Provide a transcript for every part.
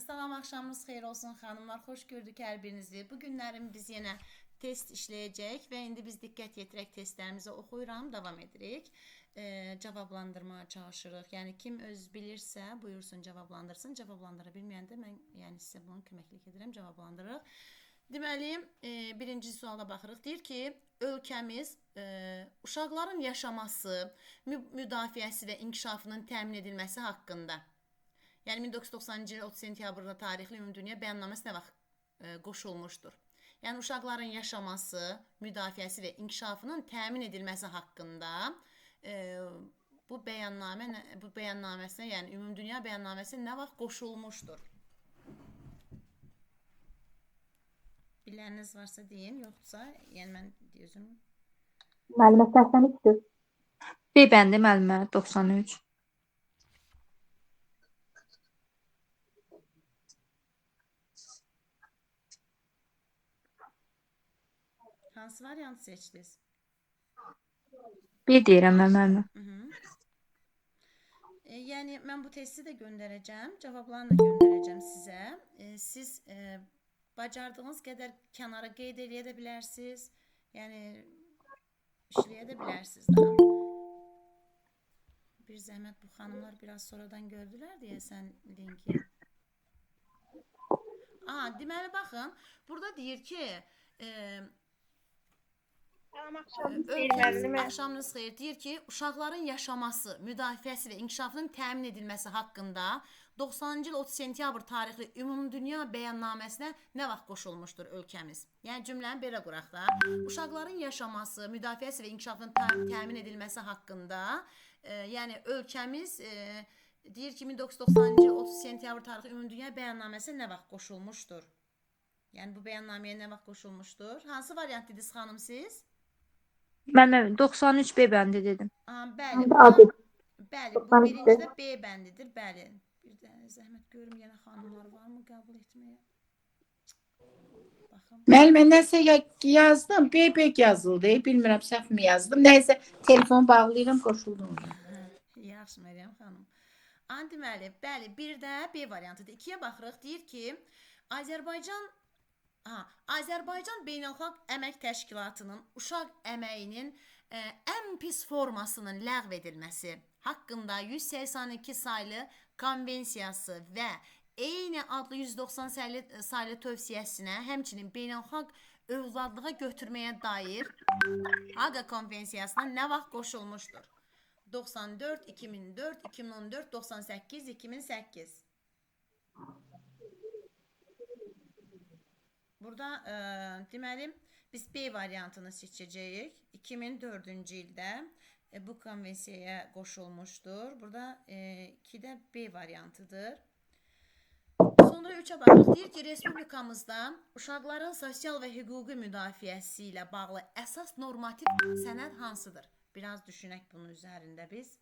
Salam, axşamınız xeyir olsun xanımlar. Xoş gördük hər birinizi. Bu günlərim biz yenə test işləyəcək və indi biz diqqət yetirək testlərimizi oxuyuram, davam edirik. Cavablandırmağa çalışırıq. Yəni kim öz bilirsə, buyursun cavablandırsın. Cavablandıra bilməyəndə mən yəni sizə bunu köməklik edirəm, cavablandırırıq. Deməli, birinci suala baxırıq. Deyir ki, ölkəmiz uşaqların yaşaması, müdafiəsi və inkişafının təmin edilməsi haqqında. Yəni 1990-cı il 30 sentyabrda tarixli Ümumdünya bəyannaməsi nə vaxt qoşulmuşdur? Yəni uşaqların yaşaması, müdafiəsi və inkişafının təmin edilməsi haqqında bu bəyannamə bu bəyannaməsinə, yəni Ümumdünya bəyannaməsi nə vaxt qoşulmuşdur? Biləniniz varsa deyin, yoxdursa, yəni mən özüm. Müəllimə 83-dür. B bəndi müəllimə 93. Hansı variantı seçdiniz? B deyirəm mən müəllimə. Yəni mən bu testi də göndərəcəm, cavablarını da göndərəcəm sizə. Siz bacardığınız qədər kənara qeyd eləyə də bilərsiniz. Yəni işləyə də bilərsiniz də. Bir zəhmət bu xanımlar biraz sonradan gördülər deyəsən linki. Aha, deməli baxın, burada deyir ki, ölkəmiz, axşamınız xeyir. Deyir ki, uşaqların yaşaması, müdafiəsi və inkişafının təmin edilməsi haqqında 90-cı il 30 sentyabr tarixli Ümumdünya bəyannaməsinə nə vaxt qoşulmuşdur ölkəmiz? Yəni cümləni belə quraq da. Uşaqların yaşaması, müdafiəsi və inkişafının təmin edilməsi haqqında, yəni ölkəmiz deyir ki, 1990-cı il 30 sentyabr tarixli Ümumdünya bəyannaməsinə nə vaxt qoşulmuşdur? Yəni bu bəyannaməyə nə vaxt qoşulmuşdur? Hansı variant dediniz xanım siz? Müəllimə 93 B bəndi dedim. Aha, bəli, bəli, bu birinci də B bəndidir, bəli. Bir də zəhmət görüm yenə xanımlar varmı qəbul etməyə? Baxın. Müəllimə nəsə yazdım, B yazıldı. Bilmirəm səhv mi yazdım. Nəysə telefonu bağlayıram, qoşuldum. Yaxşı Məryəm xanım. An deməli, bəli, bir də B variantıdır. 2-yə baxırıq. Deyir ki, Azərbaycan Beynəlxalq Əmək Təşkilatının uşaq əməyinin ən pis formasının ləğv edilməsi haqqında 182 saylı konvensiyası və eyni adlı 190 saylı tövsiyəsinə, həmçinin beynəlxalq övladlığa götürməyə dair Haqa konvensiyasına nə vaxt qoşulmuşdur? 94, 2004, 2014, 98, 2008. Burada deməli biz B variantını seçəcəyik. 2004-cü ildə bu konvensiyaya qoşulmuşdur. Burada 2-də B variantıdır. Sonra 3-ə baxırıq. Deyir ki, Respublikamızda uşaqların sosial və hüquqi müdafiəsi ilə bağlı əsas normativ sənəd hansıdır? Biraz düşünək bunun üzərində biz.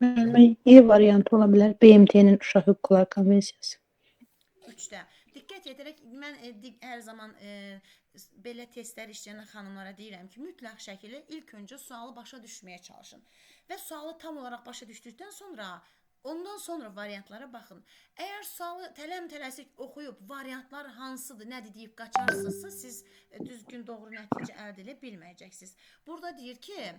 Müəllimə, E variantı ola bilər. BMT-nin Uşaq Hüquqları Konvensiyası. 3-də. Diqqət edərək mən hər zaman belə testlər işləyən xanımlara deyirəm ki, mütləq şəkildə ilk öncə sualı başa düşməyə çalışın. Və sualı tam olaraq başa düşdükdən sonra ondan sonra variantlara baxın. Əgər sualı tələm-tələsik oxuyub variantlar hansıdır, nədir deyib qaçarsınızsa, siz düzgün doğru nəticə əldə edə bilməyəcəksiniz. Burada deyir ki,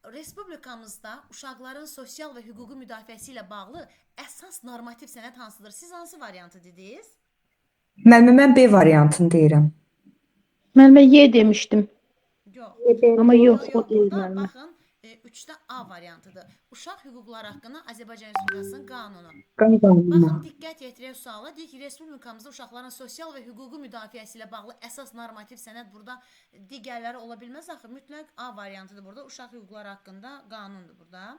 Respublikamızda uşaqların sosial və hüquqi müdafiəsi ilə bağlı əsas normativ sənəd hansıdır? Siz hansı variantı dediniz? Müəllimə, mən B variantını deyirəm. Müəllimə, Y demişdim. Yox. Amma yox, o deyil müəllimə. Baxın, 3-də A variantıdır. Uşaq hüquqları haqqında Azərbaycan Respublikasının qanunu. Baxın, diqqət yetirək suala. Deyir ki, Respublikamızda uşaqların sosial və hüquqi müdafiəsi ilə bağlı əsas normativ sənəd burada digərləri ola bilməz axı. Mütləq A variantıdır burada. Uşaq hüquqları haqqında qanundur burada.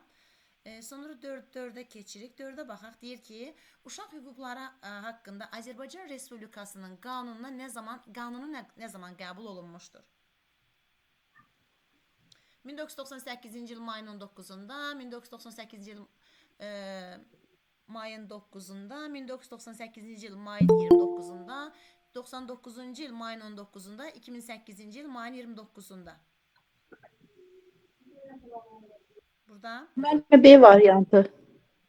Sonra 4-ə keçirik. 4-ə baxaq. Deyir ki, uşaq hüquqları haqqında Azərbaycan Respublikasının qanununa nə zaman qanunu nə zaman qəbul olunmuşdur? 1998-ci il mayın 19-unda, 1998-ci il mayın 9-unda, 1998-ci il mayın 29-unda, 99-cu il mayın 19-unda, 2008-ci il mayın 29-unda. Burada Müəllimə, B variantı.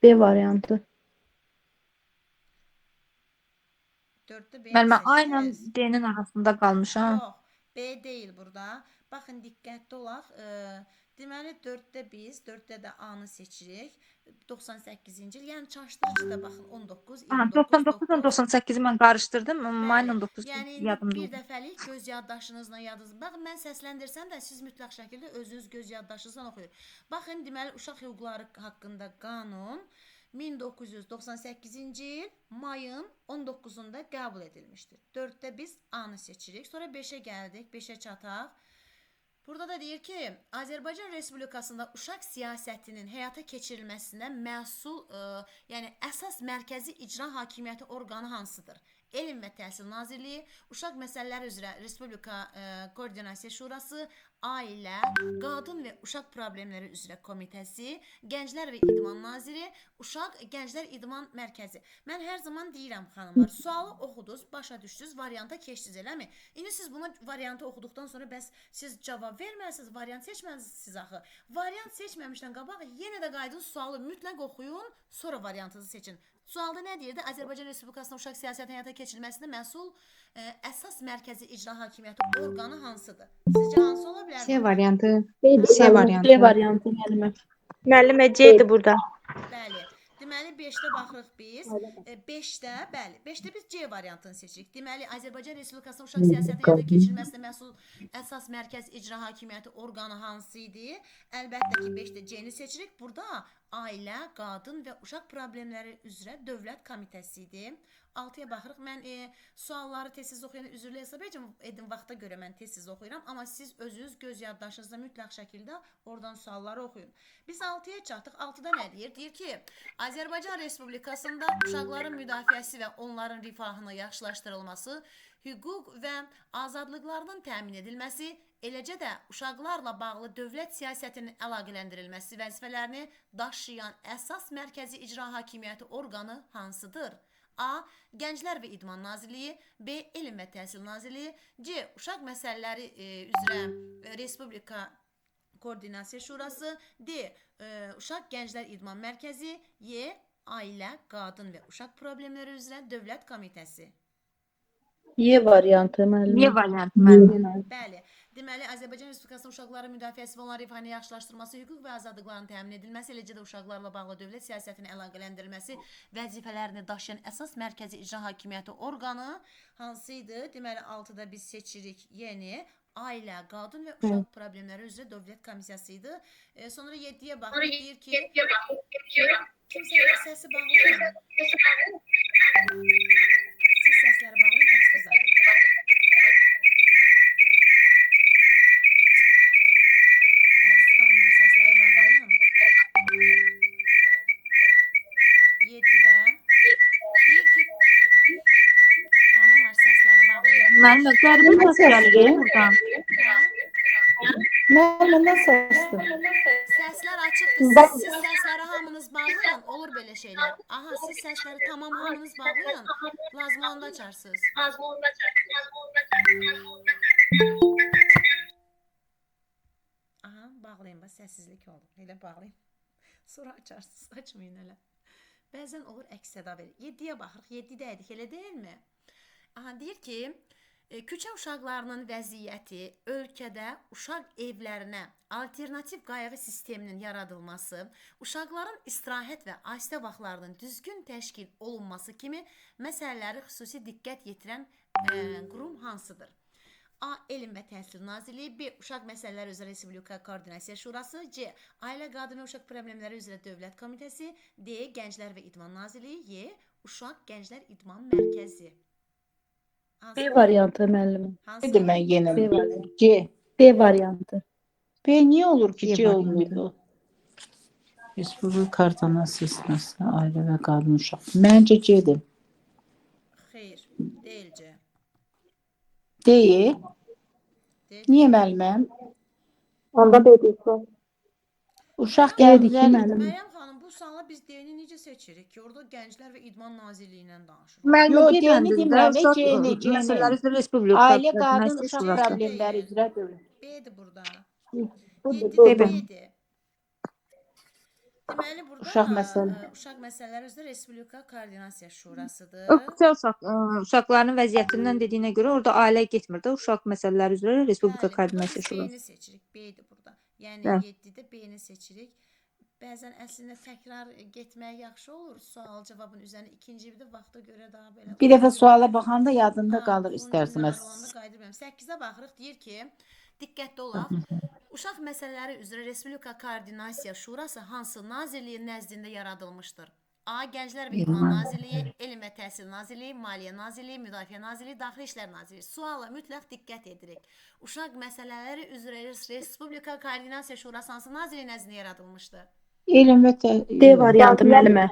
B variantı. 4-də B-ni Müəllimə, A ilə seçdiniz. D-nin arasında qalmışam. Yox, B deyil burada. Baxın, diqqətli olaq. Deməli 4-də biz, 4-də də A-nı seçirik. 98-ci il. Yəni çaşdırıcı da baxın 19, Aha, 29, 99-la 9. 98-i mən qarışdırdım. Mayın Bəli. 19 Yəni indi yadımda bir oldu. dəfəlik göz yaddaşınızla yadınız. Baxın, mən səsləndirsəm də siz mütləq şəkildə özünüz göz yaddaşınızla oxuyun. Baxın, deməli uşaq hüquqları haqqında qanun 1998-ci il mayın 19-unda qəbul edilmişdir. 4-də biz A-nı seçirik. Sonra 5-ə gəldik, 5-ə çataq. Burada da deyir ki, Azərbaycan Respublikasında uşaq siyasətinin həyata keçirilməsinə məsul, yəni əsas mərkəzi icra hakimiyyəti orqanı hansıdır? Elm və Təhsil Nazirliyi, Uşaq Məsələləri üzrə Respublika Koordinasiya Şurası, Ailə, Qadın və Uşaq Problemləri üzrə Komitəsi, Gənclər və İdman Naziri, Uşaq Gənclər İdman Mərkəzi. Mən hər zaman deyirəm xanımlar, sualı oxudunuz, başa düşdünüz, varianta keçdiniz, eləmi? İndi siz buna variantı oxuduqdan sonra bəs siz cavab verməlisiniz, variant seçməlisiniz axı. Variant seçməmişdən qabaq yenə də qayıdın sualı mütləq oxuyun, sonra variantınızı seçin. Sualda nə deyirdi? Azərbaycan Respublikasının uşaq siyasətinin həyata keçirilməsində məsul əsas mərkəzi icra hakimiyyəti orqanı hansıdır? Sizcə hansı ola bilər C burada? variantı. B C variantı. B variantı müəllimə. Müəllimə C-dir burada. Bəli. Deməli 5-də baxırıq biz. 5-də, bəli, 5-də biz C variantını seçirik. Deməli Azərbaycan Respublikasının uşaq siyasətinin həyata keçirilməsinə məsul əsas mərkəz icra hakimiyyəti orqanı hansı idi? Əlbəttə ki, 5-də C-ni seçirik. Burada Ailə, Qadın və Uşaq Problemləri üzrə Dövlət Komitəsi idi. 6-ya baxırıq. Mən sualları tez-tez oxuyanda üzrlü hesab edin, vaxta görə mən tez-tez oxuyuram, amma siz özünüz göz yaddaşınızda mütləq şəkildə oradan sualları oxuyun. Biz 6-ya çatdıq. 6-da nə deyir? Deyir ki, Azərbaycan Respublikasında uşaqların müdafiəsi və onların rifahını yaxşılaşdırılması, hüquq və azadlıqlarının təmin edilməsi, eləcə də uşaqlarla bağlı dövlət siyasətinin əlaqələndirilməsi vəzifələrini daşıyan əsas mərkəzi icra hakimiyyəti orqanı hansıdır? A. Gənclər və İdman Nazirliyi, B. Elm və Təhsil Nazirliyi, C. Uşaq məsələləri üzrə Respublika Koordinasiya Şurası, D. Uşaq Gənclər İdman Mərkəzi, Y. Ailə, Qadın və Uşaq Problemləri üzrə Dövlət Komitəsi. Y variantı müəllimə. Y variantı müəllimə. Bəli. Deməli, Azərbaycan Respublikasının uşaqların müdafiəsi və onların rifahını yaxşılaşdırılması, hüquq və azadlıqlarının təmin edilməsi, eləcə də uşaqlarla bağlı dövlət siyasətinin əlaqələndirilməsi vəzifələrini daşıyan əsas mərkəzi icra hakimiyyəti orqanı hansı idi? Deməli, 6-da biz seçirik yeni Ailə, Qadın və Uşaq Problemləri üzrə Dövlət Komissiyası idi. Sonra 7-yə baxırıq. Deyir ki, kimsə səsi bağlayın. Siz səsləri bağlayın, əks zadı. Əziz xanımlar, səsləri bağlayın. 7-də deyir ki, xanımlar səsləri bağlayın. Müəllimə, qəribə səs gəlir buradan. Hə? Müəllimə, nə səsdir? Səslər açıqdır. Siz səsləri hamınız bağlayın. Olur belə şeylər. Aha, siz səsləri tamam hamınız bağlayın. Lazım olanda açarsınız. Aha, bağlayın. Bax, səssizlik oldu. Elə bağlayın. Sonra açarsınız. Açmayın hələ. Bəzən olur əks səda verir. 7-yə baxırıq. 7-də idik, elə deyilmi? Aha, deyir ki, küçə uşaqlarının vəziyyəti, ölkədə uşaq evlərinə alternativ qayğı sisteminin yaradılması, uşaqların istirahət və asidə vaxtlarının düzgün təşkil olunması kimi məsələləri xüsusi diqqət yetirən qurum hansıdır? A. Elm və Təhsil Nazirliyi, B. Uşaq Məsələləri üzrə Respublika Koordinasiya Şurası, C. Ailə, Qadın və Uşaq Problemləri üzrə Dövlət Komitəsi, D. Gənclər və İdman Nazirliyi, Y. Uşaq Gənclər İdman Mərkəzi. Hansı? B variantı müəllimə. Hansı? Dedim mən yenə. B variantı. C. B variantı. B niyə olur ki, C C variantı. olmayıb? Respublika Koordinasiya Ailə və Qadın Uşaq. Məncə C-dir. Xeyr, deyil C. Deyil. Deyil. Niyə müəlliməm? Onda B deyil. Uşaq B-dir ki, gənclər müəllim. Məryəm xanım, bu suala biz D-ni necə seçirik ki? Orada Gənclər və İdman Nazirliyi ilə danışırıq. Müəllimə, Yo, B D-ni bəndidir də. demirəm, Uşaq C-ni, C-ni. məsələləri üzrə Respublika Ailə, qadın, Koordinasiya uşaq Şurası. problemləri üzrə dövlət. B-dir burada. Budur, 7-də bu. B-dir. Deməli burada Uşaq məsələ. Uşaq məsələləri üzrə Respublika Koordinasiya Şurasıdır. Yoxsa uşaqların vəziyyətindən dediyinə görə orada ailə getmir də, uşaq məsələləri üzrə Respublika Bəli, burada Koordinasiya biz Şurası. B-ni seçirik. B-dir burada. Yəni Bəli. 7-də B-ni seçirik. Bəzən əslində təkrar getmək yaxşı olur. Sual cavabın üzərinə ikinci bir də vaxta görə daha belə. Bir dəfə suala baxanda yadında Ha, qalır uzun istər-istəməz. günlər olanda qayıdır bilməm. 8-ə baxırıq, deyir ki, diqqətli olaq. Uşaq məsələləri üzrə Respublika Koordinasiya Şurası hansı nazirliyin nəzdində yaradılmışdır? A. Gənclər və İdman Nazirliyi, Elm və Təhsil Nazirliyi, Maliyyə Nazirliyi, Müdafiə Nazirliyi, Daxili İşlər Nazirliyi. Suala mütləq diqqət edirik. Uşaq məsələləri üzrə Respublika Koordinasiya Şurası hansı nazirliyin nəzdində yaradılmışdır? Elm və D variantı müəllimə.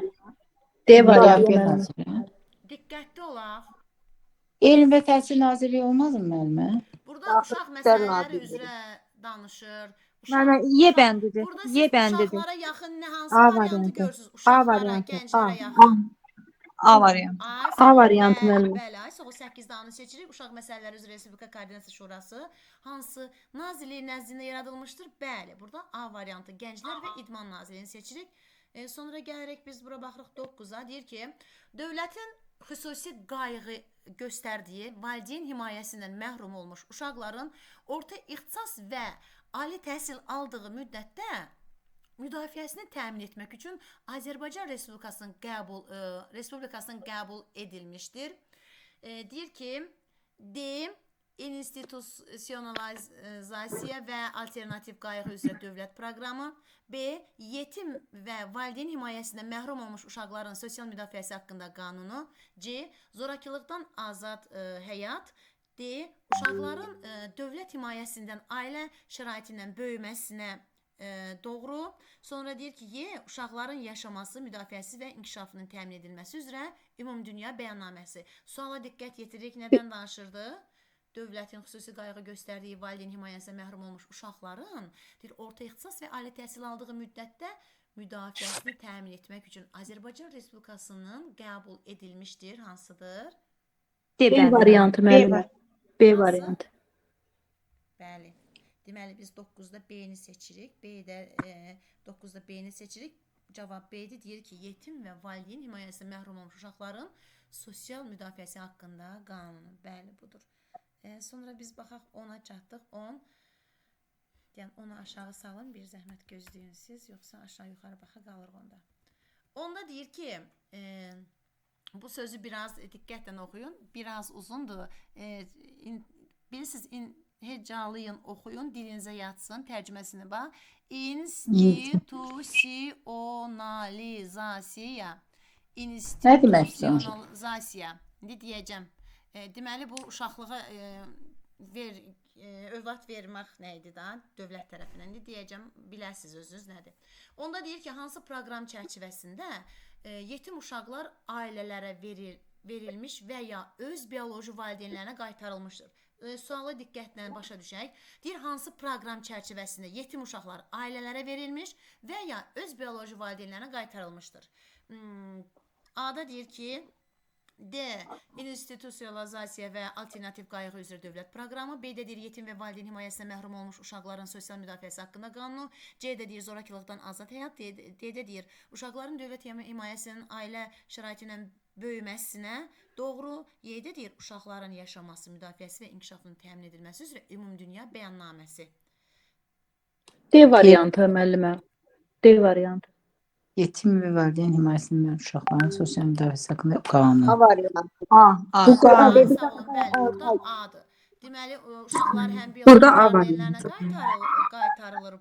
D variantı Müdafiə müəllimə. Nazirliyi. Diqqətli olaq. Elm və Təhsil Nazirliyi olmazmı müəllimə? Burada uşaq İşlər məsələləri Nazirliyi. üzrə danışır. Müəllimə Y bəndidir. Burada siz Y bəndidir. uşaqlara yaxın nə hansı A variantı variantı. görürsünüz? A Uşaqlara, variantı. A. gənclərə yaxın. A variantı. A, A variantı bəli, müəllimə. Bəli, ay sağ ol. 8-də A-nı seçirik. Uşaq məsələləri üzrə Respublika Koordinasiya Şurası hansı nazirliyin nəzdində yaradılmışdır? Bəli, burada A variantı Gənclər və İdman Nazirliyini seçirik. Sonra gələrək biz bura baxırıq 9-a. Deyir ki, dövlətin xüsusi qayğı göstərdiyi valideyn himayəsindən məhrum olmuş uşaqların orta ixtisas və ali təhsil aldığı müddətdə müdafiəsini təmin etmək üçün Azərbaycan Respublikasının qəbul edilmişdir. Deyir ki, D institusionalizasiya və alternativ qayğı üzrə dövlət proqramı, B yetim və valideyn himayəsindən məhrum olmuş uşaqların sosial müdafiəsi haqqında qanunu, C zorakılıqdan azad həyat, D uşaqların dövlət himayəsindən ailə şəraitindən böyüməsinə doğru. Sonra deyir ki, Y uşaqların yaşaması, müdafiəsi və inkişafının təmin edilməsi üzrə Ümumdünya bəyannaməsi. Suala diqqət yetiririk. Nədən danışırdı? Dövlətin xüsusi qayğı göstərdiyi valideyn himayəsinə məhrum olmuş uşaqların deyir, orta ixtisas və ali təhsil aldığı müddətdə müdafiəsini təmin etmək üçün Azərbaycan Respublikasının qəbul edilmişdir. Hansıdır? D B bəndi. variantı müəllimə. B Hansı? variantı. Bəli. Deməli biz 9-da B-ni seçirik. B-də 9-da B-ni seçirik. Cavab B-dir. Deyir ki, yetim və valideyn himayəsindən məhrum olmuş uşaqların sosial müdafiəsi haqqında qanunu. Bəli, budur. Sonra biz baxaq 10-a çatdıq. 10. Yəni onu aşağı salın, bir zəhmət gözləyin siz, yoxsa aşağı yuxarı baxa qalırıq onda. Onda deyir ki, bu sözü biraz diqqətlə oxuyun. Biraz uzundur. Bilirsiniz, hecalayın, oxuyun, dilinizə yatsın, tərcüməsini bax. İnstitusionalizasiya. Nə deməkdir o? İnstitusionalizasiya. İndi deyəcəm. Deməli bu uşaqlığa övlad vermək nə idi da dövlət tərəfindən. İndi deyəcəm, biləsiniz özünüz nədir. Onda deyir ki, hansı proqram çərçivəsində yetim uşaqlar ailələrə verilmiş və ya öz bioloji valideynlərinə qaytarılmışdır. Suala diqqətlə başa düşək. Deyir, hansı proqram çərçivəsində yetim uşaqlar ailələrə verilmiş və ya öz bioloji valideynlərinə qaytarılmışdır. A-da deyir ki, D. İnstitusionalizasiya və alternativ qayğı üzrə dövlət proqramı. B-də deyir, yetim və valideyn himayəsinə məhrum olmuş uşaqların sosial müdafiəsi haqqında qanunu. C-də deyir, zorakılıqdan azad həyat. D-də deyir, uşaqların dövlət himayəsinin ailə şəraiti ilə böyüməsinə doğru. Y-də deyir, uşaqların yaşaması, müdafiəsi və inkişafının təmin edilməsi üzrə Ümumdünya bəyannaməsi. D variantı müəllimə. D variantı. Yetim və valideyn himayəsindən uşaqların sosial müdafiəsi haqqında qanunu. A variantı. A. A. Bu qanun. A, sağ olun. Bəli, burada A-dır. Deməli, uşaqlar həm Burada bioloji A valideynlərinə variantı. qaytarılır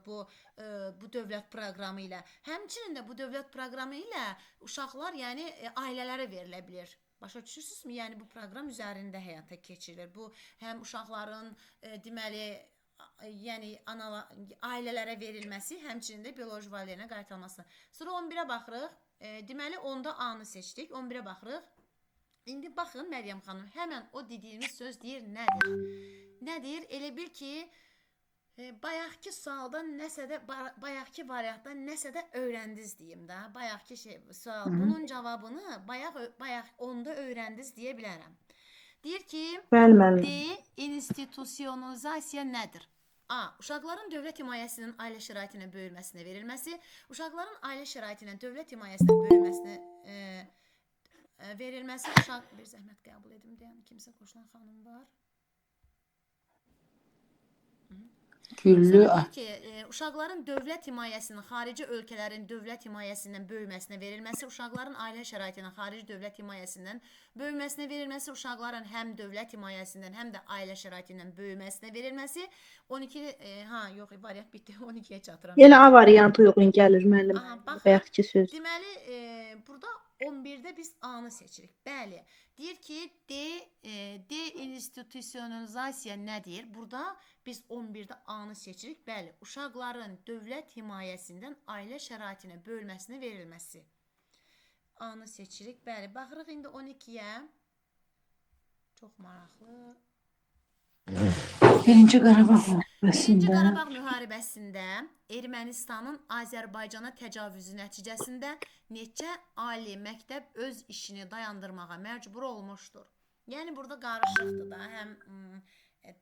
bu dövlət proqramı ilə. Həmçinin də bu dövlət proqramı ilə uşaqlar, yəni ailələrə verilə bilir. Başa düşürsünüzmü? Yəni bu proqram üzərində həyata keçirilir. Bu həm uşaqların deməli yəni ailələrə verilməsi, həmçinin də bioloji valideynə qaytarılması. Sonra 11-ə baxırıq. Deməli 10-da A-nı seçdik. 11-ə baxırıq. İndi baxın Məryəm xanım, həmən o dediyimiz söz deyir nədir? Nədir? Elə bil ki, bayaqki sualdan nəsə də bayaqki variantdan nəsə də öyrəndiniz deyim də. Bayaqki şey sual, bunun cavabını bayaq onda öyrəndiniz deyə bilərəm. Deyir ki, Bəli müəllimə. D institusionalizasiya nədir? A. Uşaqların dövlət himayəsinin ailə şəraitinə böyülməsinə verilməsi, uşaqların ailə şəraitinə dövlət himayəsinin böyülməsinə verilməsi, uşaq bir zəhmət qəbul edim deyən kimsə qoşulan xanım var. Güllü. Sonra deyir ki, uşaqların dövlət himayəsinin xarici ölkələrin dövlət himayəsindən böyüməsinə verilməsi, uşaqların ailə şəraitinə xarici dövlət himayəsindən böyüməsinə verilməsi, uşaqların həm dövlət himayəsindən, həm də ailə şəraitindən böyüməsinə verilməsi. 12 yox, variant bitdi. 12-yə çatıram. Yenə A variantı uyğun gəlir müəllim. Aha, baxın. Bayaqki söz. Deməli, burada 11-də biz A-nı seçirik. Bəli. Deyir ki, deinstitusionalizasiya nədir? Burada biz 11-də A-nı seçirik. Bəli, uşaqların dövlət himayəsindən ailə şəraitinə bölməsinə verilməsi. A-nı seçirik. Bəli, baxırıq indi 12-yə. Çox maraqlı. Birinci Qarabağ Birinci müharibəsində Qarabağ müharibəsində Ermənistanın Azərbaycana təcavüzü nəticəsində neçə ali məktəb öz işini dayandırmağa məcbur olmuşdur? Yəni burada qarışıqdır da, həm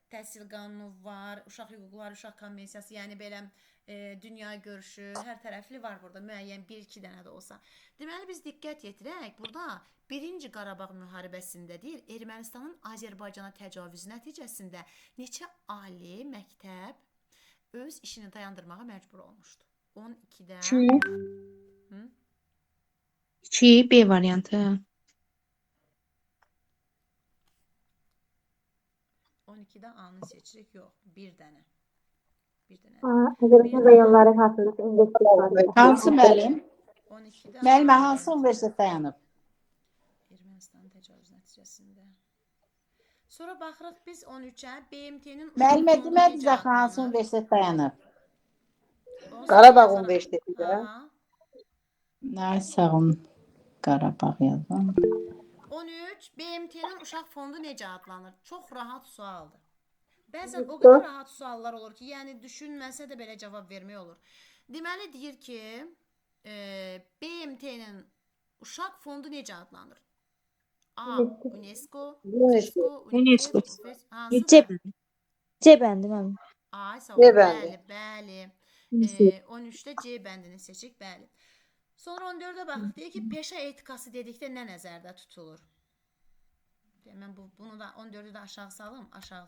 təhsil qanunu var, uşaq hüquqları, uşaq konvensiyası, yəni belə dünya görüşü, hər tərəfli var burada, müəyyən bir-iki dənə də olsa. Deməli biz diqqət yetirək, burada Birinci Qarabağ müharibəsində deyir, Ermənistanın Azərbaycana təcavüzü nəticəsində neçə ali məktəb öz işini dayandırmağa məcbur olmuşdu? 12-də 2. Hı? 2 B variantı. 12-də A-nı seçirik. Yox, bir dənə. Bir dənə. Azərbaycan rayonları haqqında universitet var. Hansı müəllim? 12-də Müəllimə A hansı variantı. universitet dayanıb? Ermənistan təcavüzü nəticəsində. Sonra baxırıq biz 13-ə. BMT-nin uşaq Müəllimə fondu demədiniz necə axı hansı adlanır? universitet dayanıb? Onsuz da Qarabağ yazaram. Universiteti də. Aha. Ay sağ olun. Qarabağ yazdım. 13. BMT-nin uşaq fondu necə adlanır? Çox rahat sualdır. Bəzən o qədər rahat suallar olur ki, yəni düşünməsə də belə cavab vermək olur. Deməli deyir ki, BMT-nin uşaq fondu necə adlanır? A. UNESCO, UNESCO. UNESCO, UNESCO. UNICEF, hansıdır? C bəndi. C bəndi müəllim. Ay, sağ C ol. bəndi. Bəli, bəli. UNESCO. 13-də C bəndini seçik, bəli. Sonra 14-ə baxırıq. Deyir ki, peşə etikası dedikdə nə nəzərdə tutulur? Mən bunu da 14-ü də aşağı salım. Aşağı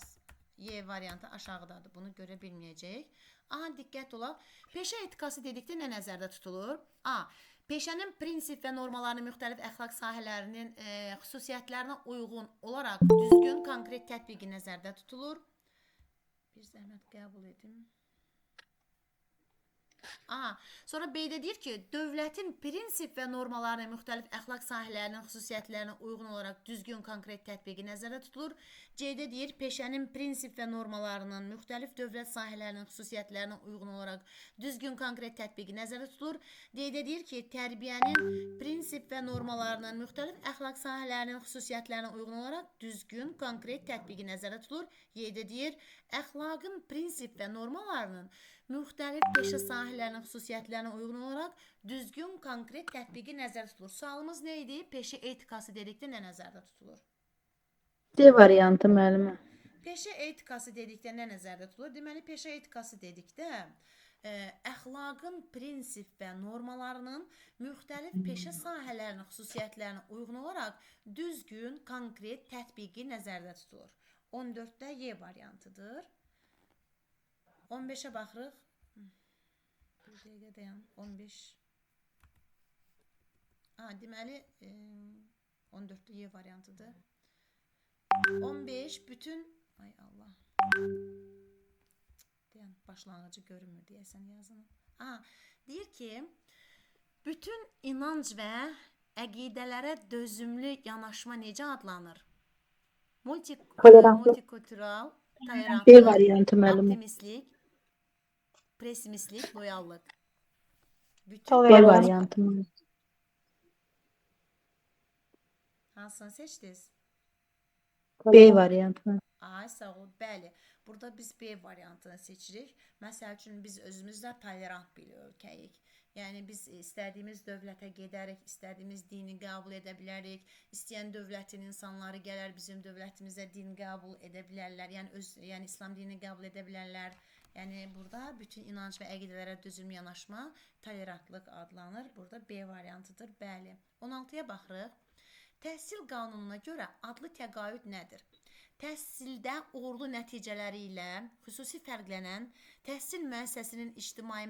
Y variantı aşağıdadır. Bunu görə bilməyəcəyik. Aha, diqqət olaq. Peşə etikası dedikdə nə nəzərdə tutulur? A. Peşənin prinsip və normalarını müxtəlif əxlaq sahələrinin xüsusiyyətlərinə uyğun olaraq düzgün, konkret tətbiqi nəzərdə tutulur. Bir zəhmət qəbul edim. Aha, sonra B-də deyir ki, dövlətin prinsip və normalarını müxtəlif əxlaq sahələrinin xüsusiyyətlərinə uyğun olaraq düzgün, konkret tətbiqi nəzərdə tutulur. C-də deyir, peşənin prinsip və normalarının müxtəlif dövlət sahələrinin xüsusiyyətlərinə uyğun olaraq düzgün, konkret tətbiqi nəzərdə tutulur. D-də deyir ki, tərbiyənin prinsip və normalarının müxtəlif əxlaq sahələrinin xüsusiyyətlərinə uyğun olaraq düzgün, konkret tətbiqi nəzərdə tutulur. Y-də deyir, əxlaqın prinsip və normalarının müxtəlif peşə sahələrinin xüsusiyyətlərinə uyğun olaraq düzgün, konkret tətbiqi nəzərdə tutulur. Sualımız nə idi? Peşə etikası dedikdə nə nəzərdə tutulur? D variantı müəllimə. Peşə etikası dedikdə nə nəzərdə tutulur? Deməli, peşə etikası dedikdə əxlaqın prinsip və normalarının müxtəlif peşə sahələrinin xüsusiyyətlərinə uyğun olaraq düzgün, konkret tətbiqi nəzərdə tutulur. 14-də Y variantıdır. 15-ə baxırıq. Bir dəqiqə dayan. 15. Ha, deməli, 14-də Y variantıdır. 15 bütün ay Allah. Dayan, başlanğıcı görünmür deyəsən yazının. Aha, deyir ki, bütün inanc və əqidələrə dözümlü yanaşma necə adlanır? Tolerantlıq. Multikultural, B tolerantlıq, variantı müəllimə. optimistlik, pesimistlik, loyallıq. Bütün B Tolerant. variantı müəllimə. Hansını seçdiniz? B variantı müəllimə. Ay, sağ ol. Bəli. Burada biz B variantını seçirik. Məsəl üçün biz özümüz də tolerant bir ölkəyik. Yəni biz istədiyimiz dövlətə gedərik, istədiyimiz dini qəbul edə bilərik. İstəyən dövlətin insanları gələr bizim dövlətimizə din qəbul edə bilərlər. Yəni öz, yəni İslam dinini qəbul edə bilərlər. Yəni burada bütün inanc və əqidələrə düzgün yanaşma tolerantlıq adlanır. Burada B variantıdır. Bəli. 16-ya baxırıq. Təhsil qanununa görə adlı təqaüd nədir? Təhsildə uğurlu nəticələri ilə xüsusi fərqlənən, təhsil müəssisəsinin ictimai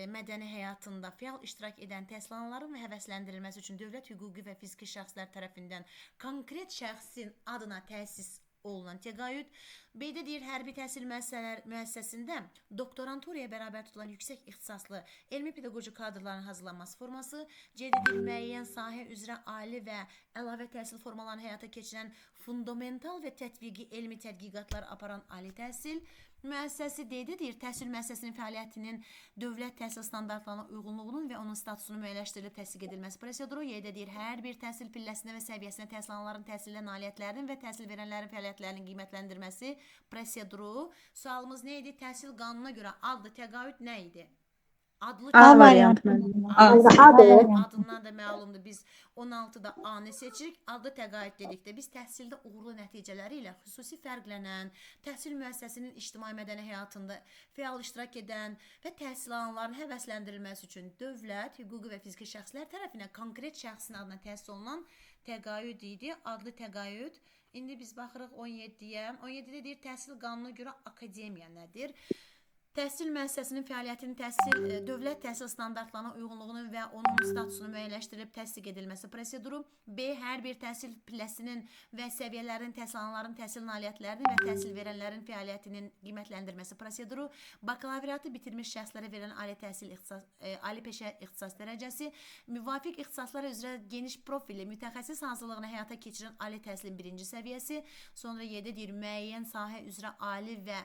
mədəni həyatında fəal iştirak edən təhsil alanların və həvəsləndirilməsi üçün dövlət hüquqi və fiziki şəxslər tərəfindən konkret şəxsin adına təsis olunan təqaüd. B-də deyir, hərbi təhsil müəssisəsində doktoranturaya bərabər tutulan yüksək ixtisaslı elmi pedaqoji kadrların hazırlanması forması. C-də deyir, müəyyən sahə üzrə ali və əlavə təhsil formalarını həyata keçirən fundamental və tətbiqi elmi tədqiqatlar aparan ali təhsil müəssisəsi. D-də deyir, təhsil müəssisəsinin fəaliyyətinin dövlət təhsil standartlarına uyğunluğunun və onun statusunun müəyyənləşdirilib təsdiq edilməsi proseduru. Y-də deyir, hər bir təhsil pilləsində və səviyyəsində təhsil alanların təhsildə nailiyyətlərinin və təhsil verənlərin fəaliyyətlərinin qiymətləndirməsi proseduru. Sualımız nə idi? Təhsil qanununa görə adlı təqaüd nə idi? Adlı A variantı müəllimə. A. A. Adından da məlumdur. Biz 16-da A-nı seçirik. Adlı təqaüd dedikdə biz təhsildə uğurlu nəticələri ilə xüsusi fərqlənən, təhsil müəssisəsinin ictimai mədəni həyatında fəal iştirak edən və təhsil alanların həvəsləndirilməsi üçün dövlət, hüquqi və fiziki şəxslər tərəfindən konkret şəxsin adına təsis olunan təqaüd idi. Adlı təqaüd. İndi biz baxırıq 17-yə. 17-də deyir, təhsil qanununa görə akademiya nədir? Təhsil müəssisəsinin fəaliyyətinin dövlət təhsil standartlarına uyğunluğunun və onun statusunun müəyyənləşdirilib təsdiq edilməsi proseduru. B. Hər bir təhsil pilləsinin və səviyyələrinin təhsil alanların təhsil nailiyyətlərinin və təhsil verənlərin fəaliyyətinin qiymətləndirməsi proseduru. Bakalavriatı bitirmiş şəxslərə verilən ali təhsil ali peşə ixtisas dərəcəsi, müvafiq ixtisaslar üzrə geniş profilli mütəxəssis hazırlığını həyata keçirən ali təhsilin birinci səviyyəsi. Sonra Y-də deyir, müəyyən sahə üzrə ali və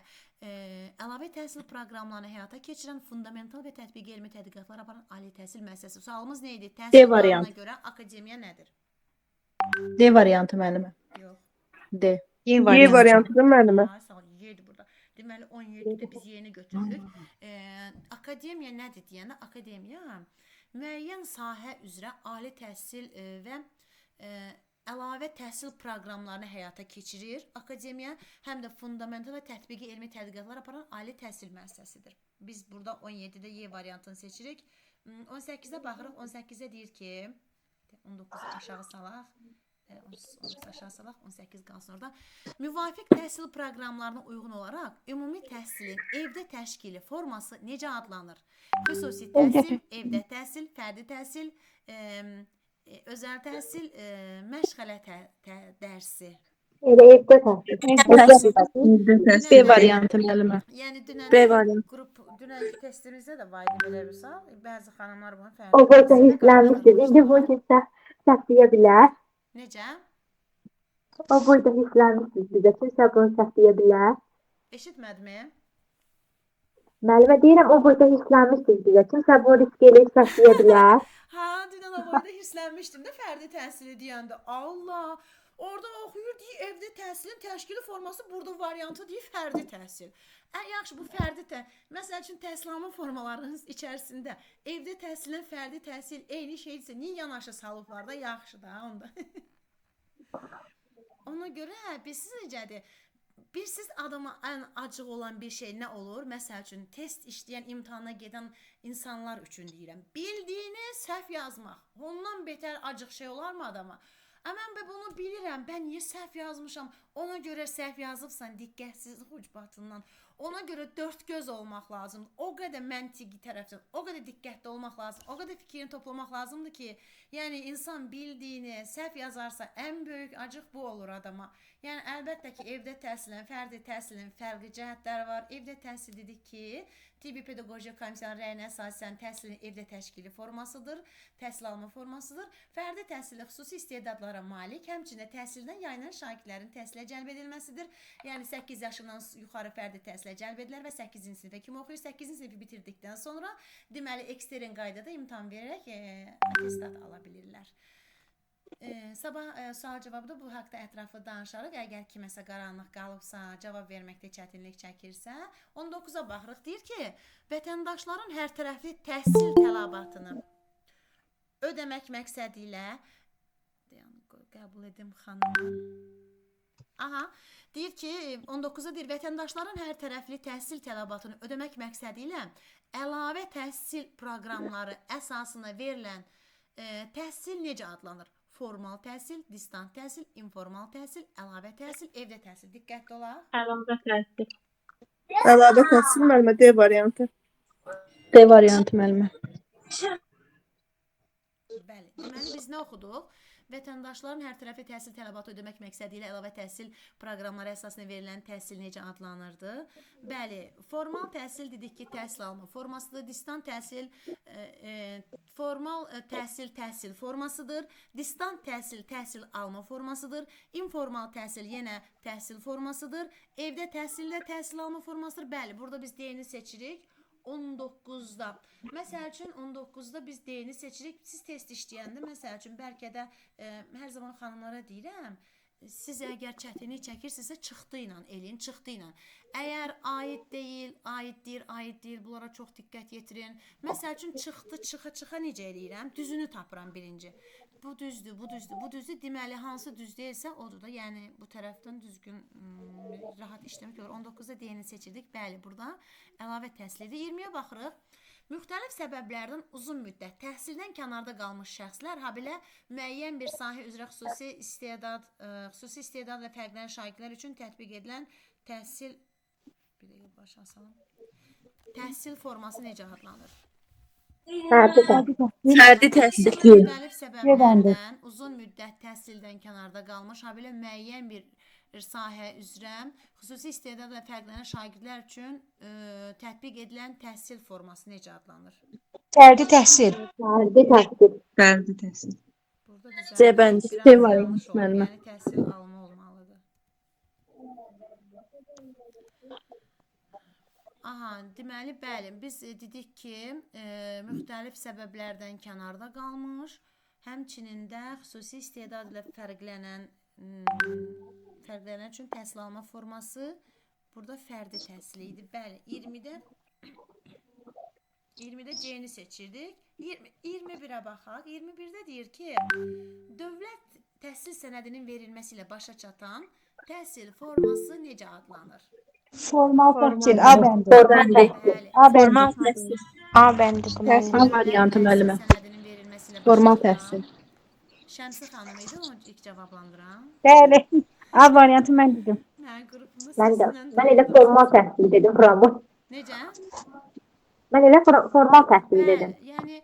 əlavə təhsil proqramlarını həyata keçirən fundamental və tətbiqi elmi tədqiqatlar aparan ali təhsil müəssisəsi. Sualımız nə idi? Təhsil D variantı. qanununa görə akademiya nədir? D variantı müəllimə. Yox. D. Y Y variantıdır müəllimə. Ay, sağ ol. Y-dir burada. Deməli 17-də biz Y-ni götürürük. Akademiya nədir deyəndə, akademiya müəyyən sahə üzrə ali təhsil və əlavə təhsil proqramlarını həyata keçirir. Akademiya həm də fundamental və tətbiqi elmi tədqiqatlar aparan ali təhsil müəssisəsidir. Biz burada 17-də Y variantını seçirik. 18-də baxırıq. 18-də deyir ki, 19 aşağı salaq. 19 aşağı salaq, 18 qalsın orada. Müvafiq təhsil proqramlarına uyğun olaraq ümumi təhsilin evdə təşkili forması necə adlanır? Xüsusi təhsil, evdə təhsil, fərdi təhsil, özəl təhsil, məşğələ dərsi. Elə evdə təhsil. B variantı müəllimə. Yəni dünən B variantı. Qrup dünənki testimizdə də var idi belə Vüsal. Bəzi xanımlar bunu fərdi. O boyda hirslənmişsiniz. İndi bu üçün səhv deyə bilər. Necə? O boyda hirslənmişsiniz bizə. Kimsə bunu səhv deyə bilər. Eşitmədimi? Müəllimə deyirəm, o boyda hirslənmişsiniz bizə. Kimsə bunu risk eləyib səhv deyə bilər. Ha, dünən o boyda hirslənmişdim də fərdi təhsili deyəndə. Allah! Orada oxuyur, deyir, evdə təhsilin təşkili forması, burada variantı deyir, fərdi təhsil. Yaxşı, bu fərdi məsəl üçün təhsil alma formalarının içərisində evdə təhsillə fərdi təhsil eyni şeydirsə, niyə yanaşı salıblar da, yaxşı da onda. Ona görə bilirsiniz necədir? Bilirsiniz adama ən acıq olan bir şey nə olur? Məsəl üçün test işləyən, imtahana gedən insanlar üçün deyirəm. Bildiyini səhv yazmaq. Ondan betər acıq şey olarmı adama? Mən də bunu bilirəm. Mən niyə səhv yazmışam? Ona görə səhv yazıbsan diqqətsizlik ucbatından. Ona görə dörd göz olmaq lazımdır. O qədər məntiqi tərəfdən, o qədər diqqətli olmaq lazım, o qədər fikrini toplamaq lazımdır ki, yəni insan bildiyini səhv yazarsa ən böyük acıq bu olur adama. Yəni əlbəttə ki, evdə təhsilin, fərdi təhsilin fərqli cəhətləri var. Evdə təhsil dedik ki, Tibbi Pedaqoji Komissiyanın rəyinə əsasən təhsilin evdə təşkili formasıdır, təhsil alma formasıdır. Fərdi təhsildə xüsusi istedadlara malik, həmçinin təhsildən yayınan şagirdlərin təhsilə cəlb edilməsidir. Yəni 8 yaşından yuxarı fərdi təhsilə cəlb edilər və 8-ci sinifə kim oxuyur? 8-ci sinifi bitirdikdən sonra deməli ekstern qaydada imtahan verərək atestat ala bilirlər. Sabah sual cavabda bu haqda ətraflı danışarıq. Əgər kiməsə qaranlıq qalıbsa, cavab verməkdə çətinlik çəkirsə, 19-a baxırıq. Deyir ki, vətəndaşların hərtərəfli təhsil tələbatını ödəmək məqsədi ilə qəbul edim xanımı. Aha, deyir ki, 19-da deyir, vətəndaşların hər tərəfli təhsil tələbatını ödəmək məqsədi ilə əlavə təhsil proqramları əsasında verilən təhsil necə adlanır? Formal təhsil, distant təhsil, informal təhsil, əlavə təhsil, evdə təhsil. Diqqətli olaq. Əlavə təhsil. Əlavə təhsil müəllimə D variantı. D variantı müəllimə. Bəli. Deməli biz nə oxuduq? Vətəndaşların hər tərəfli təhsil tələbatı ödəmək məqsədi ilə əlavə təhsil proqramları əsasında verilən təhsil necə adlanırdı? Bəli, formal təhsil dedik ki, təhsil alma formasıdır. Distant təhsil formal təhsil təhsil formasıdır. Distant təhsil təhsil alma formasıdır. İnformal təhsil yenə təhsil formasıdır. Evdə təhsil də təhsil alma formasıdır. Bəli, burada biz D-ni seçirik. 19-da. Məsəl üçün 19-da biz D-ni seçirik. Siz test işləyəndə məsəl üçün bəlkə də hər zaman xanımlara deyirəm, siz əgər çətinlik çəkirsinizsə çıxdı ilə eləyin, çıxdı ilə. Əgər aid deyil, aid deyil, aid deyil, bunlara çox diqqət yetirin. Məsəl üçün çıxdı, çıxa-çıxa necə eləyirəm? Düzünü tapıram birinci. Bu düzdür, bu düzdür, bu düzdür. Deməli hansı düz deyilsə odur da. Yəni bu tərəfdən düzgün rahat işləmək olur. 19-da D-ni seçirdik. Bəli, burada əlavə təhsildir. 20-yə baxırıq. Müxtəlif səbəblərdən uzun müddət təhsildən kənarda qalmış şəxslər, habelə müəyyən bir sahə üzrə xüsusi istedad və fərqlənən şagirdlər üçün tətbiq edilən təhsil bir dəqiqə başa salım. Təhsil forması necə adlanır? Fərdi təhsil. Fərdi təhsil. Müxtəlif səbəblərdən uzun müddət təhsildən kənarda qalmış, habelə müəyyən bir sahə üzrə xüsusi istedadla fərqlənən şagirdlər üçün tətbiq edilən təhsil forması necə adlanır? Fərdi təhsil. Fərdi təhsil. Fərdi təhsil. Burada C bəndi. biraz C yanlış variantı oldu. müəllimə. Yəni təhsil alma olmalıdır. Aha, deməli, bəli, biz dedik ki, müxtəlif səbəblərdən kənarda qalmış, həmçinin də xüsusi istedad ilə fərqlənən üçün təhsil alma forması burada fərdi təhsil idi. Bəli, 20-də C-ni seçirdik. 21-ə baxaq. 21-də deyir ki, dövlət təhsil sənədinin verilməsi ilə başa çatan təhsil forması necə adlanır? Formal təhsil. A bəndi. Formal təhsil. A bəndi. Formal təhsil. A bəndi. A variantı müəllimə. Sənədinin verilməsi ilə başa Formal çatan təhsil. Şəmsi xanım idi, onu ilk cavablandıran. Bəli. A variantı mən dedim. Mən qrupumda Mən də səsindən mən elə formal təhsil dedim, formal. Necə? Mən elə formal təhsil dedim. Bəli, yəni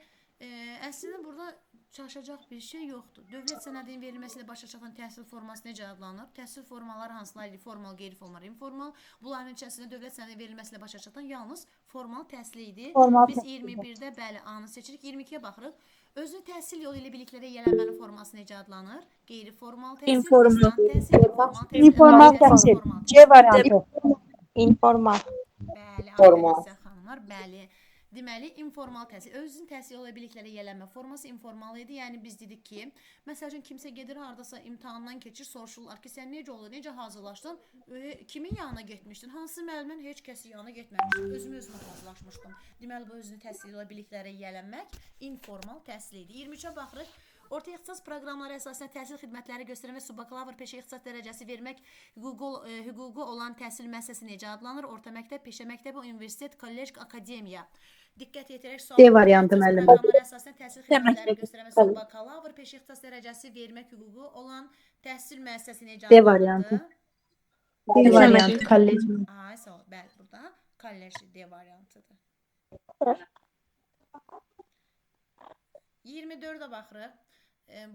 əslində burada çaşacaq bir şey yoxdur. Dövlət sənədinin verilməsi ilə başa çatan təhsil forması necə adlanır? Təhsil formaları hansılar idi? Formal, qeyri-formal, informal. Bunların içərisində dövlət sənədinin verilməsi ilə başa çatan yalnız formal təhsil idi. Formal Biz təhsil. 21-də bəli A-nı seçirik, 22-yə baxırıq. Özünü təhsil yolu ilə biliklərə yiyələnmənin forması necə adlanır? Qeyri-formal təhsil, Informal. distant təhsil, informal təhsil, İnformal əlavə təhsil, təhsil. formal C variantı. İnformal. Bəli, Formal. aferin sizə xanımlar, bəli. Deməli, informal təhsil. Özünün təhsil yolu ilə biliklərə yiyələnmə forması informal idi. Yəni biz dedik ki, məsəl üçün kimsə gedir hardasa imtahandan keçir, soruşurlar ki, sən necə oldu, necə hazırlaşdın, kimin yanına getmişdin, hansı müəllimin, heç kəsin yanına getməmişdim, özümü özümə hazırlaşmışdım. Deməli, bu özünü təhsil yolu ilə biliklərə yiyələnmək informal təhsil idi. 23-ə baxırıq. Orta ixtisas proqramları əsasında təhsil xidmətləri göstərən və subbakalavr peşə ixtisas dərəcəsi vermək hüququ olan təhsil müəssisəsi necə adlanır? Orta məktəb, peşə məktəbi, universitet, kollec, akademiya. Diqqət yetirək sual. D variantı müəllimə. Proqramları əsasında təhsil xidmətləri göstərən və subbakalavr peşə ixtisas dərəcəsi vermək hüququ olan təhsil müəssisəsi necə D adlanırdı? variantı. D variantı kollec. Ay, sağ ol. Bəli, burada kollec D variantıdır. 24-ə baxırıq.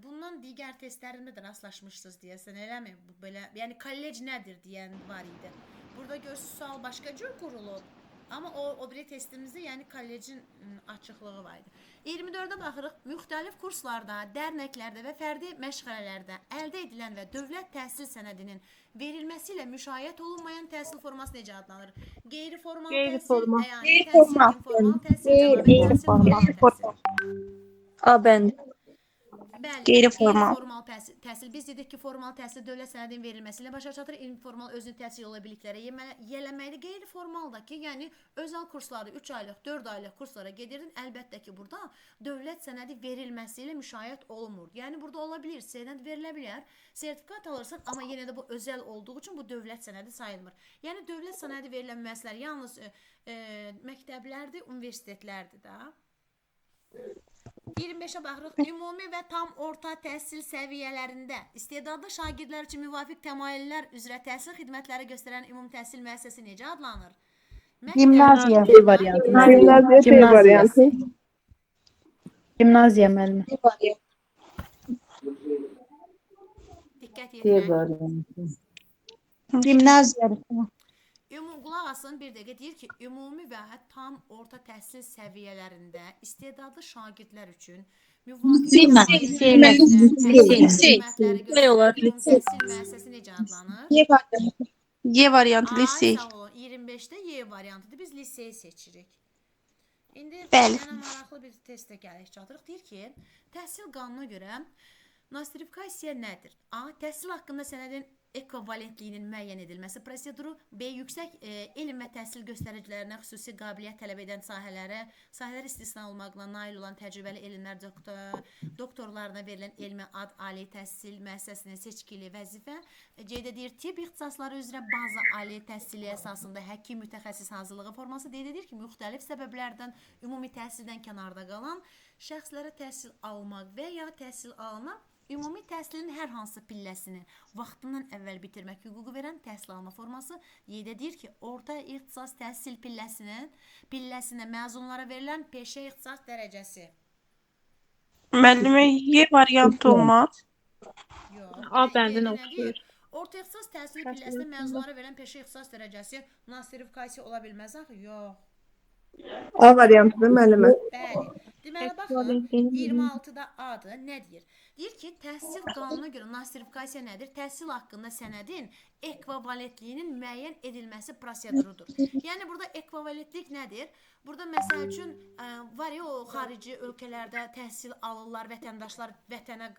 Bundan digər testlərimdə də rastlaşmışsınız deyəsən, eləmi? Bu belə, yəni kollec nədir deyən var idi. Burada görürsünüz sual başqa cür qurulub. Amma o biri testimizdə yəni kollecin açıqlığı var idi. 24-ə baxırıq. Müxtəlif kurslarda, dərnəklərdə və fərdi məşğələlərdə əldə edilən və dövlət təhsil sənədinin verilməsi ilə müşayiət olunmayan təhsil forması necə adlanır? Qeyri-formal təhsil, əyani təhsil, informal təhsil, əlavə təhsil, formal təhsil. A bəndi. Bəli, Qeyri-formal. Qeyri-formal təhsil. Biz dedik ki, formal təhsil dövlət sənədinin verilməsi ilə başa çatır. İnformal özünü təhsil yolu biliklərə yiyələnməkdir. Qeyri-formal da ki, yəni özəl kurslarda 3 aylıq, 4 aylıq kurslara gedirdin. Əlbəttə ki, burada dövlət sənədi verilməsi ilə müşayiət olunmur. Yəni burada ola bilər, sənəd verilə bilər, sertifikat alırsan, amma yenə də bu özəl olduğu üçün bu dövlət sənədi sayılmır. Yəni dövlət sənədi verilən müəssisələr yalnız məktəblərdir, universitetlərdir də. 25-ə baxırıq. Ümumi və tam orta təhsil səviyyələrində istedadlı şagirdlər üçün müvafiq təmayüllər üzrə təhsil xidmətləri göstərən ümumi təhsil müəssisəsi necə adlanır? Məktəb, Gimnaziya. B variantı. Gimnaziya B Gimnaziya. variantı. Gimnaziya müəllimi. Diqqət D yetirək. variantı. Gimnaziya. Qulaq asın bir dəqiqə deyir ki, ümumi və tam orta təhsil səviyyələrində istedadlı şagirdlər üçün müvafiq təmayüllər üzrə təhsil xidmətləri göstərən ümumi təhsil müəssisəsi necə adlanır? Y variantı. Y variantı Ay, lisey. sağ olun. 25-də Y variantıdır. Biz liseyi seçirik. İndi Bəli. mənə maraqlı bir testə gəliş çatırıq. Deyir ki, təhsil qanununa görə nostrifikasiya nədir? A. Təhsil haqqında sənədin ekvivalentliyinin müəyyən edilməsi proseduru. B. Yüksək elm və təhsil göstəricilərinə xüsusi qabiliyyət tələb edən sahələr istisna olmaqla nail olan təcrübəli elmlər doktorlarına verilən elmi ad ali təhsil müəssisəsinin seçkili vəzifə. C-də deyir tibb ixtisasları üzrə baza ali təhsili əsasında həkim mütəxəssis hazırlığı forması. D-də deyir ki, müxtəlif səbəblərdən ümumi təhsildən kənarda qalan şəxslərə təhsil almaq və ya təhsil alınan ümumi təhsilin hər hansı pilləsini vaxtından əvvəl bitirmək hüququ verən təhsil alma forması. Y-də deyir ki, orta ixtisas təhsil pilləsinə məzunlara verilən peşə ixtisas dərəcəsi. Müəllimə Y variantı olmaz. Yox. A bəndinə Y-də nə oxşayır. deyir? Orta ixtisas təhsili pilləsinə məzunlara verilən peşə ixtisas dərəcəsi nostrifikasiya ola bilməz axı? Yox. A variantıdır müəllimə. Bəli. Deməli, baxın, 26-da A-dır. Nə deyir? Deyir ki, təhsil qanununa görə nostrifikasiya nədir? Təhsil haqqında sənədin ekvivalentliyinin müəyyən edilməsi prosedurudur. Yəni, burada ekvivalentlik nədir? Burada, məsəl üçün, var ya o xarici ölkələrdə təhsil alırlar, vətəndaşlar vətənə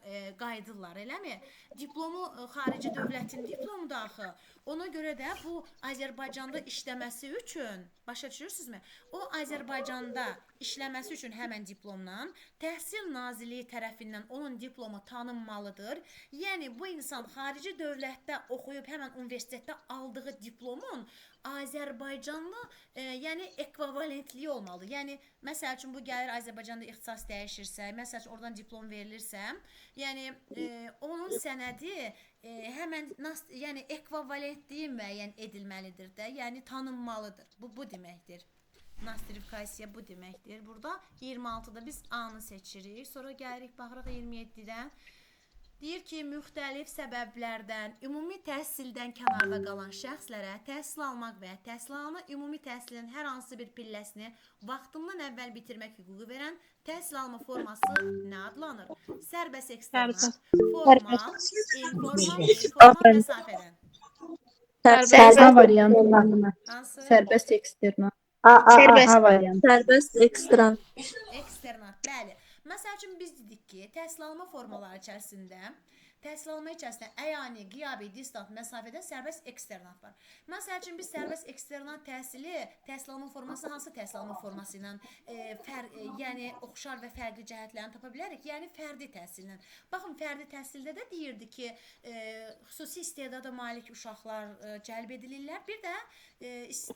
qayıdırlar, eləmi? Diplomu xarici dövlətin diplomudur axı. Ona görə də bu Azərbaycanda işləməsi üçün, başa düşürsünüzmü? O Azərbaycanda işləməsi üçün həmən diplomla Təhsil Nazirliyi tərəfindən onun diplomu tanınmalıdır. Yəni bu insan xarici dövlətdə oxuyub həmən universitetdə aldığı diplomun Azərbaycanlı, yəni ekvivalentliyi olmalıdır. Yəni məsəl üçün bu gəlir Azərbaycanda ixtisas dəyişirsə, məsəl üçün oradan diplom verilirsə, yəni onun sənədi həmən yəni ekvivalentliyi müəyyən edilməlidir də, yəni tanınmalıdır. Bu deməkdir. Nostrifikasiya bu deməkdir. Burada 26-da biz A-nı seçirik. Sonra gəlirik, baxırıq 27-də. Deyir ki, müxtəlif səbəblərdən ümumi təhsildən kənarda qalan şəxslərə təhsil almaq və təhsil alanı ümumi təhsilin hər hansı bir pilləsini vaxtından əvvəl bitirmək hüququ verən təhsil alma forması nə adlanır? Sərbəst eksternat, formal, informal, informal məsafədən. A variantı müəllimə. Hansı? Sərbəst eksternat. A, A, A. A variantı. Sərbəst eksternat. Eksternat, bəli. Məsəl üçün biz dedik ki, təhsil alma formaları içərisində, təhsil alma içərisində əyani, qiyabi, distant, məsafədən sərbəst eksternat var. Məsəl üçün biz sərbəst eksternat təhsili, təhsil alma forması hansı təhsil alma forması ilə yəni oxşar və fərqli cəhətlərini tapa bilərik? Yəni fərdi təhsillə. Baxın, fərdi təhsildə də deyirdi ki, xüsusi istedada malik uşaqlar cəlb edilirlər. Bir də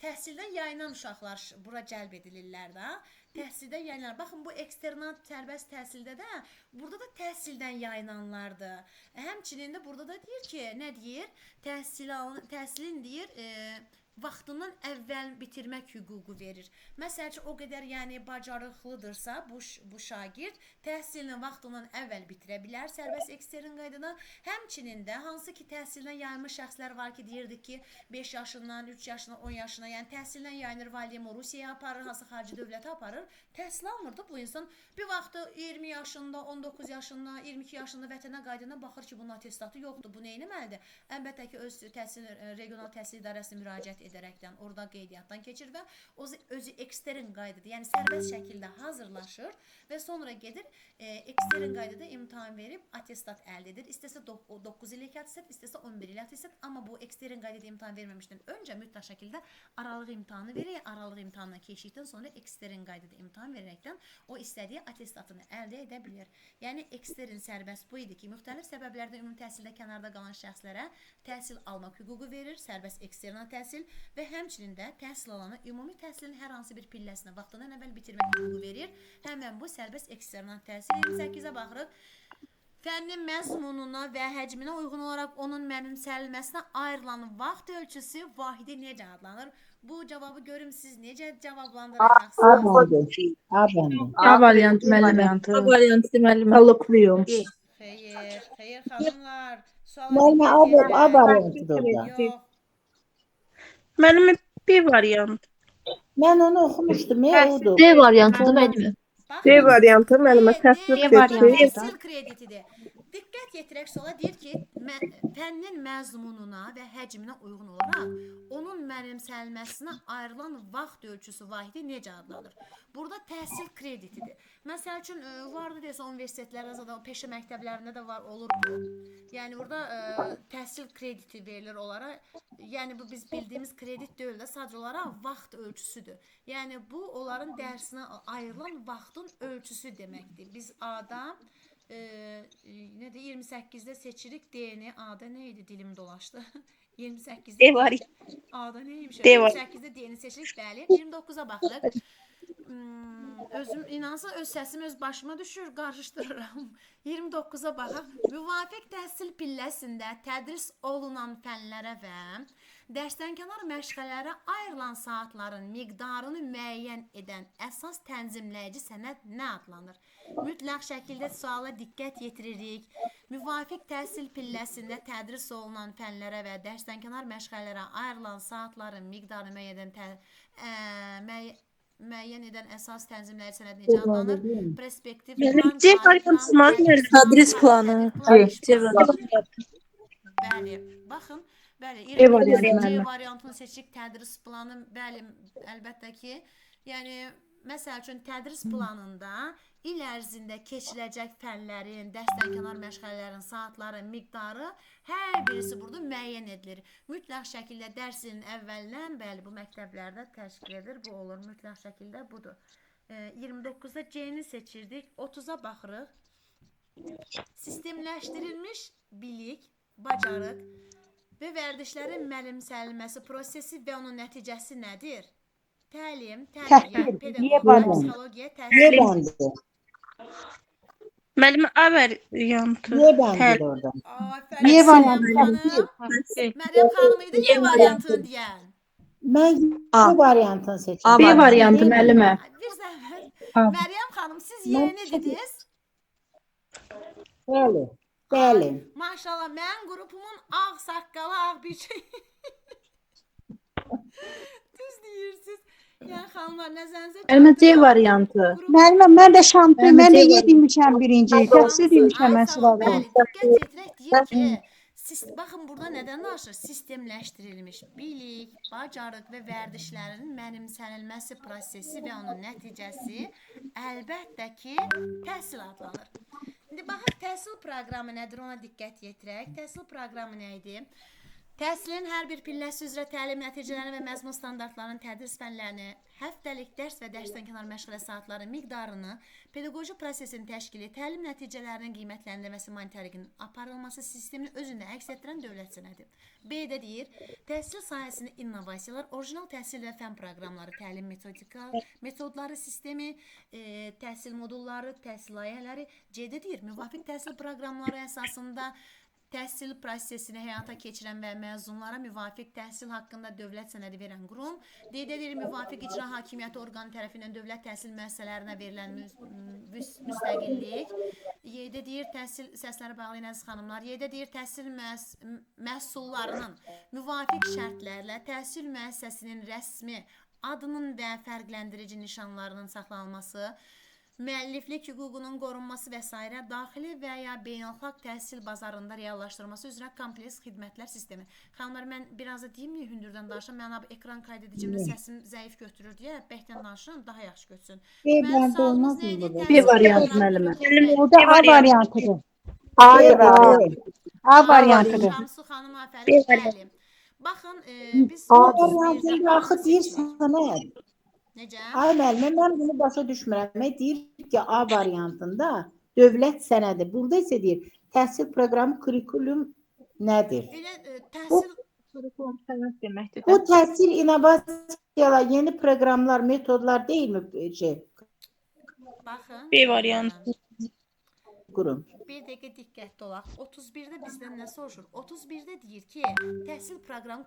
təhsildən yayınan uşaqlar bura cəlb edilirlər də. Təhsildən yayınan. Baxın, bu eksternat sərbəst təhsildə də burada da təhsildən yayınanlardır. Həmçinin də burada da deyir ki, nə deyir? Təhsilin deyir, vaxtından əvvəl bitirmək hüququ verir. Məsəl üçün, o qədər yəni bacarıqlıdırsa bu şagird təhsilini vaxtından əvvəl bitirə bilər sərbəst ekstern qaydada. Həmçinin də hansı ki təhsildən yayınmış şəxslər var ki, deyirdik ki, 5 yaşından, 3 yaşından, 10 yaşına, yəni təhsildən yayınır, valideyn Rusiyaya aparır, hansı xarici dövlətə aparır, təhsil almırdı bu insan. Bir vaxtı 20 yaşında, 19 yaşında, 22 yaşında vətənə qaydana baxır ki, bunun atestatı yoxdur, bu nə etməlidir? Əlbəttə ki, öz təhsil, regional təhsil idarəsinə müraciət edərəkdən orada qeydiyyatdan keçir və o özü ekstern qaydada, yəni sərbəst şəkildə hazırlaşır və sonra gedir ekstern qaydada imtahan verib attestat əldə edir. İstəsə 9 illik attestat, istəsə 11 illik attestat, amma bu ekstern qaydada imtahan verməmişdən öncə mütləq şəkildə aralıq imtahanı verir. Aralıq imtahandan keçdikdən sonra ekstern qaydada imtahan verərəkdən o istədiyi attestatını əldə edə bilir. Yəni ekstern sərbəst bu idi ki, müxtəlif səbəblərdən ümumi təhsildə kənarda qalan şəxslərə təhsil almaq hüququ verir, sərbəst ekstern təhsil və həmçinin də təhsil alana ümumi təhsilin hər hansı bir pilləsini vaxtından əvvəl bitirmək hüququ verir. Həmən bu sərbəst ekstern təhsil. 28-ə baxırıq. Fənnin məzmununa və həcminə uyğun olaraq onun mənimsənilməsinə ayrılan vaxt ölçüsü vahidi necə adlanır? Bu cavabı görüm siz necə cavablandıracaqsınız? A bəndi. A bəndi. A variantı müəllimə. A variantı müəllimə. Kolokvium. Xeyr, xeyr xanımlar. Suala Müəllimə diqqət A yetirək. variantıdır orada. Yox. Müəllimə B variantı. Mən onu oxumuşdum, odur. D variantıdır müəllimə. Baxın, D variantı müəllimə D, təhsil D krediti. variantı təhsil kreditidir. Diqqət yetirək suala deyir ki, fənnin məzmununa və həcminə uyğun olaraq onun mənimsənilməsinə ayrılan vaxt ölçüsü vahidi necə adlanır? Burada təhsil kreditidir. Məsəl üçün vardı deyəsən universitetlərdə, zaten peşə məktəblərində də var olur bu. Yəni burada təhsil krediti verilir onlara. Yəni bu biz bildiyimiz kredit deyil də, sadəcə olaraq vaxt ölçüsüdür. Yəni bu onların dərsinə ayrılan vaxtın ölçüsü deməkdir. Biz A-da nədir 28-də seçirik D-ni. A-da nə idi? Dilim dolaşdı. 28-də D var. A-da nə imiş? D var. 28-də D-ni seçirik. Bəli. 29-a baxırıq. Özüm inansın öz səsim öz başıma düşür, qarışdırıram. 29-a baxaq. Müvafiq təhsil pilləsində tədris olunan fənlərə və dərsdənkənar məşğələlərə ayrılan saatların miqdarını müəyyən edən əsas tənzimləyici sənəd nə adlanır? Mütləq şəkildə suala diqqət yetiririk. Müvafiq təhsil pilləsində tədris olunan fənlərə və dərsdənkənar məşğələlərə ayrılan saatların miqdarını müəyyən edən əsas tənzimləyici sənəd necə adlanır? Perspektiv plan, C tarix variantı plan, müəllimə. tədris Tədris planı, planı. iş C planı. variantı. Bəli, baxın, bəli, D variantı 29-da C müəllimə. variantını seçirik, tədris planı, bəli, əlbəttə ki, yəni məsəl üçün tədris planında il ərzində keçiriləcək fənlərin, dərsdənkənar məşğələlərin, saatların miqdarı hər birisi burada müəyyən edilir. Mütləq şəkildə dərs ilinin əvvəlindən, bəli, bu məktəblərdə təşkil edilir, bu olur, mütləq şəkildə budur. 29-da C-ni seçirdik, 30-a baxırıq. Sistemləşdirilmiş bilik, bacarıq və vərdişlərin mənimsənilməsi prosesi və onun nəticəsi nədir? Təlim, tərbiyə, Təhsil. pedaqogiya, psixologiya, Y təhsil. bəndi. Müəllimə A variantı. Y bəndidir orada. Afərin Y Məryəm variantı. xanım. Məryəm xanım idi Y variantını deyən. Mən A. Y variantını seçirəm. A B variantı müəllimə. Bir zəhmət. A. Məryəm xanım, siz Mən Y-ni dediniz. Bəli. Bəli. Maşallah, mənim qrupumun ağ saqqalı, ağ bir şey. Düz deyirsiniz. Yəni xanımlar, nəzərinizə Müəllimə C çatdırıram. variantı. Müəllimə mən də şampion, Müəllimə mən də C Y variantı. demişəm birinci. Təhsil demişəm Ay, mən sağ ol. sırada. Bəli, diqqət yetirək deyir ki, baxın burada nədən danışır? Sistemləşdirilmiş bilik, bacarıq və vərdişlərin mənimsənilməsi prosesi və onun nəticəsi əlbəttə ki, təhsil adlanır. İndi baxaq təhsil proqramı nədir, ona diqqət yetirək. Təhsil proqramı nə idi? Təhsilin hər bir pilləsi üzrə təlim nəticələrini və məzmun standartlarının tədris fənlərini, həftəlik dərs və dərsdənkənar məşğələ saatları miqdarını, pedaqoji prosesin təşkili, təlim nəticələrinin qiymətləndirilməsi monitorinqinin aparılması sistemini özündə əks etdirən dövlət sənədi. B-də deyir, təhsil sahəsində innovasiyalar, orijinal təhsil və fən proqramları, təlim metodları sistemi, təhsil modulları, təhsil layihələri. C-də deyir, müvafiq təhsil proqramları əsasında təhsil prosesini həyata keçirən və məzunlara müvafiq təhsil haqqında dövlət sənədi verən qurum. D-də deyir, müvafiq icra hakimiyyəti orqanı tərəfindən dövlət təhsil müəssisələrinə verilən müstəqillik. Y-də deyir, təhsil səsləri bağlayın əziz xanımlar. Y-də deyir, təhsil məhsullarının müvafiq şərtlərlə təhsil müəssisəsinin rəsmi adının və fərqləndirici nişanlarının saxlanılması. Müəlliflik hüququnun qorunması və s. Daxili və ya beynəlxalq təhsil bazarında reallaşdırılması üzrə kompleks xidmətlər sistemi. Xanımlar, mən biraz da deyim niyə hündürdən danışıram? Mən abi ekran qayd edicimdə səsim zəif götürür deyə bərkdən danışıram, daha yaxşı götürsün. B Deməli, variantı sualımız olmaz nə mı idi? burada? B Təhsil variantı proqramı müəllimə. kurikulum. O da A variantıdır. A, B A. variantı. A variantıdır. Şamsu xanım afərin. B variantı. Bəli. Baxın, biz A A 31-də variantında A-nı axı deyir seçirik. sənəd. Necə? Ay müəllimə, mən bunu başa düşmürəm. Deyir ki, A variantında dövlət sənədi. Burada isə deyir, təhsil proqramı kurikulum nədir? Elə təhsil Kurikulum sənəd deməkdir Bu də. təhsil innovasiyalar, yeni proqramlar, metodlar deyilmi şey, baxın. B variantı. qurum? Bir dəqiqə diqqətli olaq. 31-də bizdən nə soruşur? 31-də deyir ki, təhsil proqramı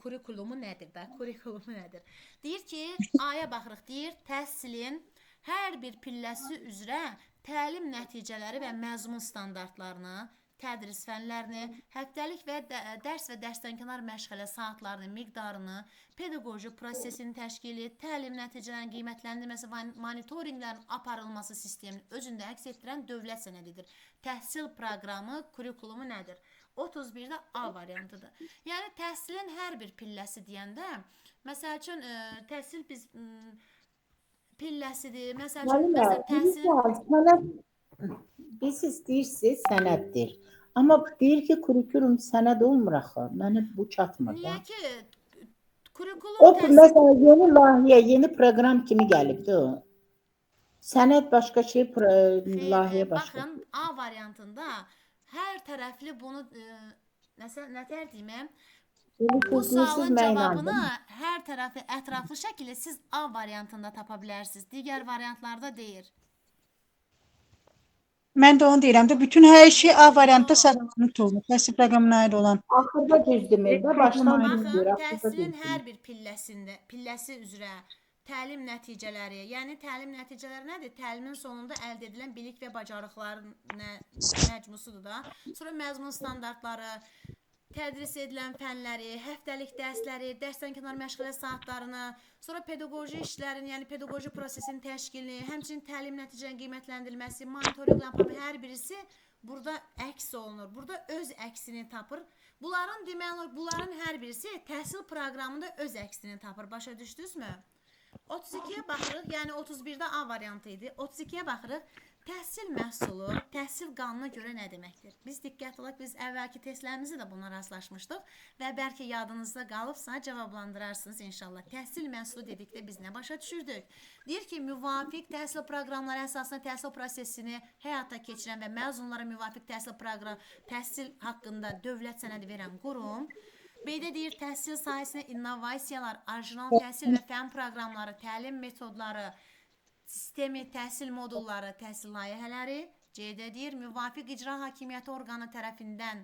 kurikulumu nədir də? Kurikulumu nədir? Deyir ki, A-ya baxırıq. Deyir, təhsilin hər bir pilləsi üzrə təlim nəticələri və məzmun standartlarını, tədris fənlərini, həftəlik və dərs və dərsdənkənar məşğələ saatlarının miqdarını, pedaqoji prosesin təşkili, təlim nəticələrinin qiymətləndirilməsi və monitorinqlərin aparılması sistemini özündə əks etdirən dövlət sənədidir. Təhsil proqramı, kurikulumu nədir? 31-də A variantıdır. Yəni təhsilin hər bir pilləsi deyəndə, məsəl üçün təhsil biz pilləsidir. Məsəl üçün, Müəllimə, məsələn təhsilin sənəd, biz deyirsiniz sənəddir. Amma deyir ki, kurikulum sənəd olmur axı. Mənə bu çatmır da. Niyə ki kurikulum O təhsil məsələn yeni layihə, yeni proqram kimi gəlibdi o. Sənəd başqa şey, Xeyr, layihə başqa. Baxın, A variantında hər tərəfli bunu nəsə nətər deyim? İndi Bu siz deyirsiniz, sualın mən cavabını inandım. hər tərəfli ətraflı şəkildə siz A variantında tapa bilərsiniz. Digər variantlarda deyir. Mən də onu deyirəm də, bütün hər şey A variantda sadalanıb olunur. Təhsil proqramına aid olan. Axırda düz demir də, başdan düz Baxın, deyir, axırda təhsilin düz hər demir. bir pilləsində, pilləsi üzrə təlim nəticələri, yəni təlim nəticələri nədir? Təlimin sonunda əldə edilən bilik və bacarıqların məcmusudur da. Sonra məzmun standartları, tədris edilən fənləri, həftəlik dərsləri, dərsdən kənar məşğələ saatlarını, sonra pedaqoji işlərin, yəni pedaqoji prosesin təşkilini, həmçinin təlim nəticələrinin qiymətləndirilməsi, monitorinqlə aparma, hər birisi burada əks olunur. Burada öz əksini tapır. Bunların demək olar, bunların hər birisi təhsil proqramında öz əksini tapır. Başa düşdünüzmü? 32-yə baxırıq, yəni 31-də A variantı idi. 32-yə baxırıq. Təhsil məhsulu, təhsil qanuna görə nə deməkdir? Biz diqqətli olaq, biz əvvəlki testlərimizdə də buna rastlaşmışdıq və bəlkə yadınızda qalıbsa cavablandırarsınız inşallah. Təhsil məhsulu dedikdə biz nə başa düşürdük? Deyir ki, müvafiq təhsil proqramları əsasında təhsil prosesini həyata keçirən və məzunlara müvafiq təhsil proqram, təhsil haqqında dövlət sənədi verən qurum. B-də deyir, təhsil sahəsində innovasiyalar, orijinal təhsil və fən proqramları, təlim metodları, sistemi, təhsil modulları, təhsil layihələri. C-də deyir, müvafiq icra hakimiyyəti orqanı tərəfindən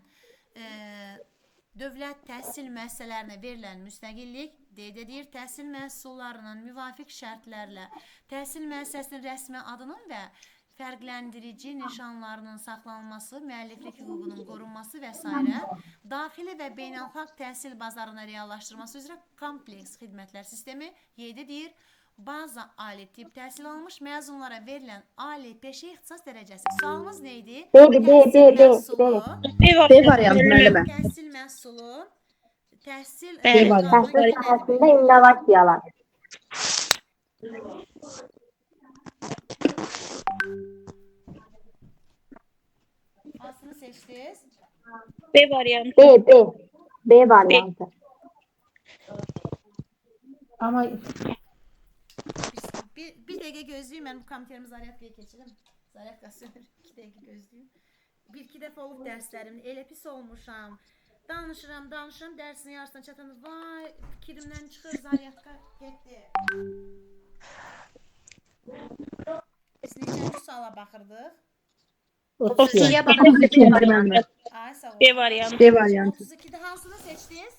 dövlət təhsil müəssisələrinə verilən müstəqillik. D-də deyir, təhsil məhsullarının müvafiq şərtlərlə təhsil müəssisəsinin rəsmi adının və fərqləndirici nişanlarının saxlanılması, müəlliflik hüququnun qorunması və s. daxili və beynəlxalq təhsil bazarına reallaşdırılması üzrə kompleks xidmətlər sistemi. Y-də deyir, baza ali tip təhsil almış məzunlara verilən ali peşə ixtisas dərəcəsi. Sualımız nə idi? B, B, B, Təhsil B, B. məhsulu, B variantı müəllimə. təhsil məhsulu, təhsil B qanuna Təhsil görə nə sahəsində deməkdir? innovasiyalar. Hansını seçdiniz? B variantı. B, B. B variantı. Amma Bir dəqiqə gözləyin, mən bu kompüterimi zaryadkaya keçirim. Zaryadka sönür. 2 dəqiqə gözləyin. Bir iki dəfə olub dərslərimdə elə pis olmuşam. Danışıram, danışıram, dərsin yarısına çatanda vay, fikrimdən çıxır, zaryadka getdi. Biz neçənci suala baxırdıq? 32. 32-yə baxırıq. Ay, sağ olun. B variantı. B variantı. 32-də hansını seçdiniz?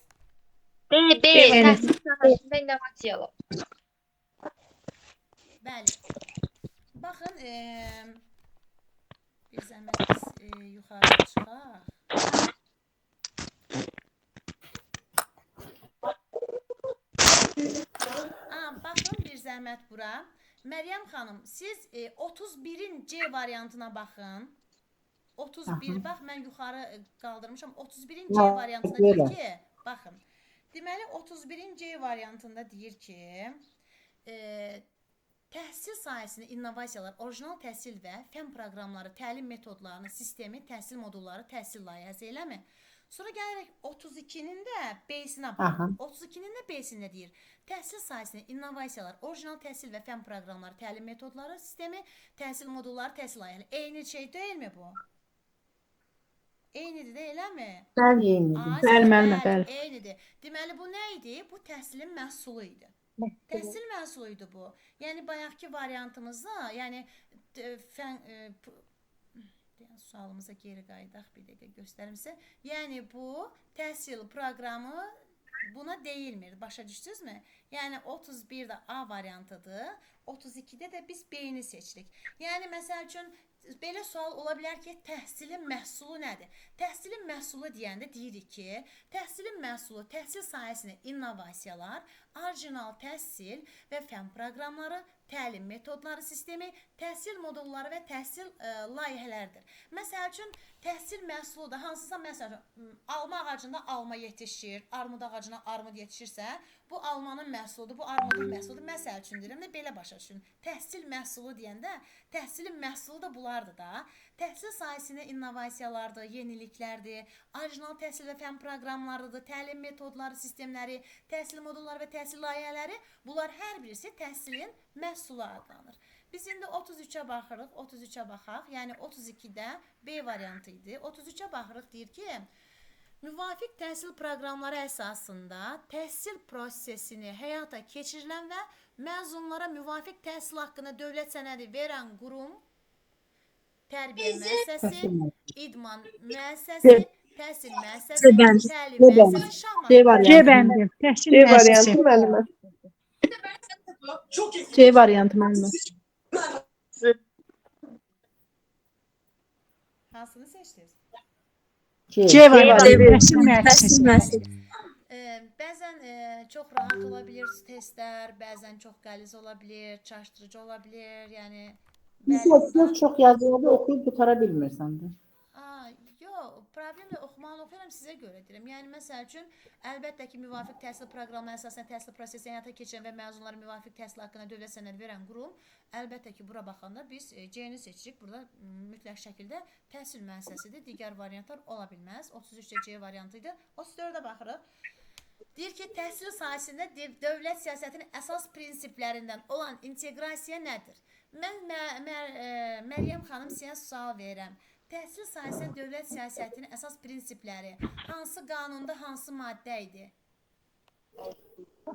B, B. B. Təhsil sahəsində innovasiyalar. Bəli. Baxın, bir zəhmət biz yuxarı çıxaq. Baxın bir zəhmət bura. Məryəm xanım, siz 31-in C variantına baxın. 31 Aha. bax, mən yuxarı qaldırmışam. 31-in C Ha, variantında deyir görürəm. ki, baxın. Deməli 31-in C variantında deyir ki, təhsil sahəsində innovasiyalar, orijinal təhsil və fən proqramları, təlim metodlarının sistemi, təhsil modulları, təhsil layihəsi eləmi? Sonra gəlirik 32-nin də B-sinə Aha. baxın. 32-nin də B-sində deyir. Təhsil sahəsində innovasiyalar, orijinal təhsil və fən proqramları, təlim metodları sistemi, təhsil modulları, təhsil layihələri. Eyni şey deyilmi bu? Eynidir də, eləmi? Eynidir. Ay, Bəli, müəllimə, bəli. Eynidir. Deməli bu nə idi? Bu təhsilin məhsulu idi. Təhsil məhsulu idi bu. Yəni bayaqki variantımızda, yəni fən deyən sualımıza geri qayıdaq bir dəqiqə göstərim sizə. Yəni bu təhsil proqramı buna deyilmir. Başa düşdünüzmü? Yəni 31-də A variantıdır. 32-də də biz B-ni seçdik. Yəni məsəl üçün belə sual ola bilər ki, təhsilin məhsulu nədir? Təhsilin məhsulu deyəndə deyirik ki, təhsilin məhsulu təhsil sahəsində innovasiyalar, orijinal təhsil və fən proqramları, təlim metodları sistemi, təhsil modulları və təhsil layihələridir. Məsəl üçün təhsil məhsulu da hansısa məsəl üçün alma ağacında alma yetişir, armud ağacına armud yetişirsə, bu almanın məhsuludur, bu armudun məhsuludur. Məsəl üçün deyirəm də belə başa düşün. Təhsil məhsulu deyəndə təhsilin məhsulu da bunlardır da. Təhsil sahəsində innovasiyalardır, yeniliklərdir, orijinal təhsil və fən proqramlarıdır, təlim metodları, sistemləri, təhsil modulları və təhsil layihələri, bunlar hər birisi təhsilin məhsulu adlanır. Biz indi 33-ə baxırıq, 33-ə baxaq. Yəni 32-də B variantı idi. 33-ə baxırıq, deyir ki, müvafiq təhsil proqramları əsasında təhsil prosesini həyata keçirilən və məzunlara müvafiq təhsil haqqında dövlət sənədi verən qurum, tərbiyə müəssisəsi, idman müəssisəsi, təhsil müəssisəsi, təlim müəssisəsi, şahmat. C variantı. C bəndi. Təhsil C müəssisəsi. variantı müəllimə. C variantı müəllimə. Hansını seçdiniz? C. C variantı. Təhsil müəssisəsi. Bəzən çox rahat ola bilir testlər, bəzən çox qəliz ola bilir, çaşdırıcı ola bilir. Yəni Biz bəli, çox çox yazılarda oxuyub qutara bilmirsən də. Yox, problem də oxumağını oxuyuram sizə görə deyirəm. Yəni məsəl üçün əlbəttə ki, müvafiq təhsil proqramına əsasən təhsil prosesini həyata keçirən və məzunlara müvafiq təhsil haqqında dövlət sənədi verən qurum, əlbəttə ki, bura baxanda biz C-ni seçirik. Burada mütləq şəkildə təhsil müəssisəsidir. Digər variantlar ola bilməz. 33-də C variantı idi. 34-ə baxırıq. Deyir ki, təhsil sahəsində dövlət siyasətinin əsas prinsiplərindən olan inteqrasiya nədir? Mən Məryəm xanım sizə sual verirəm. Təhsil sahəsində dövlət siyasətinin əsas prinsipləri hansı qanunda, hansı maddə idi?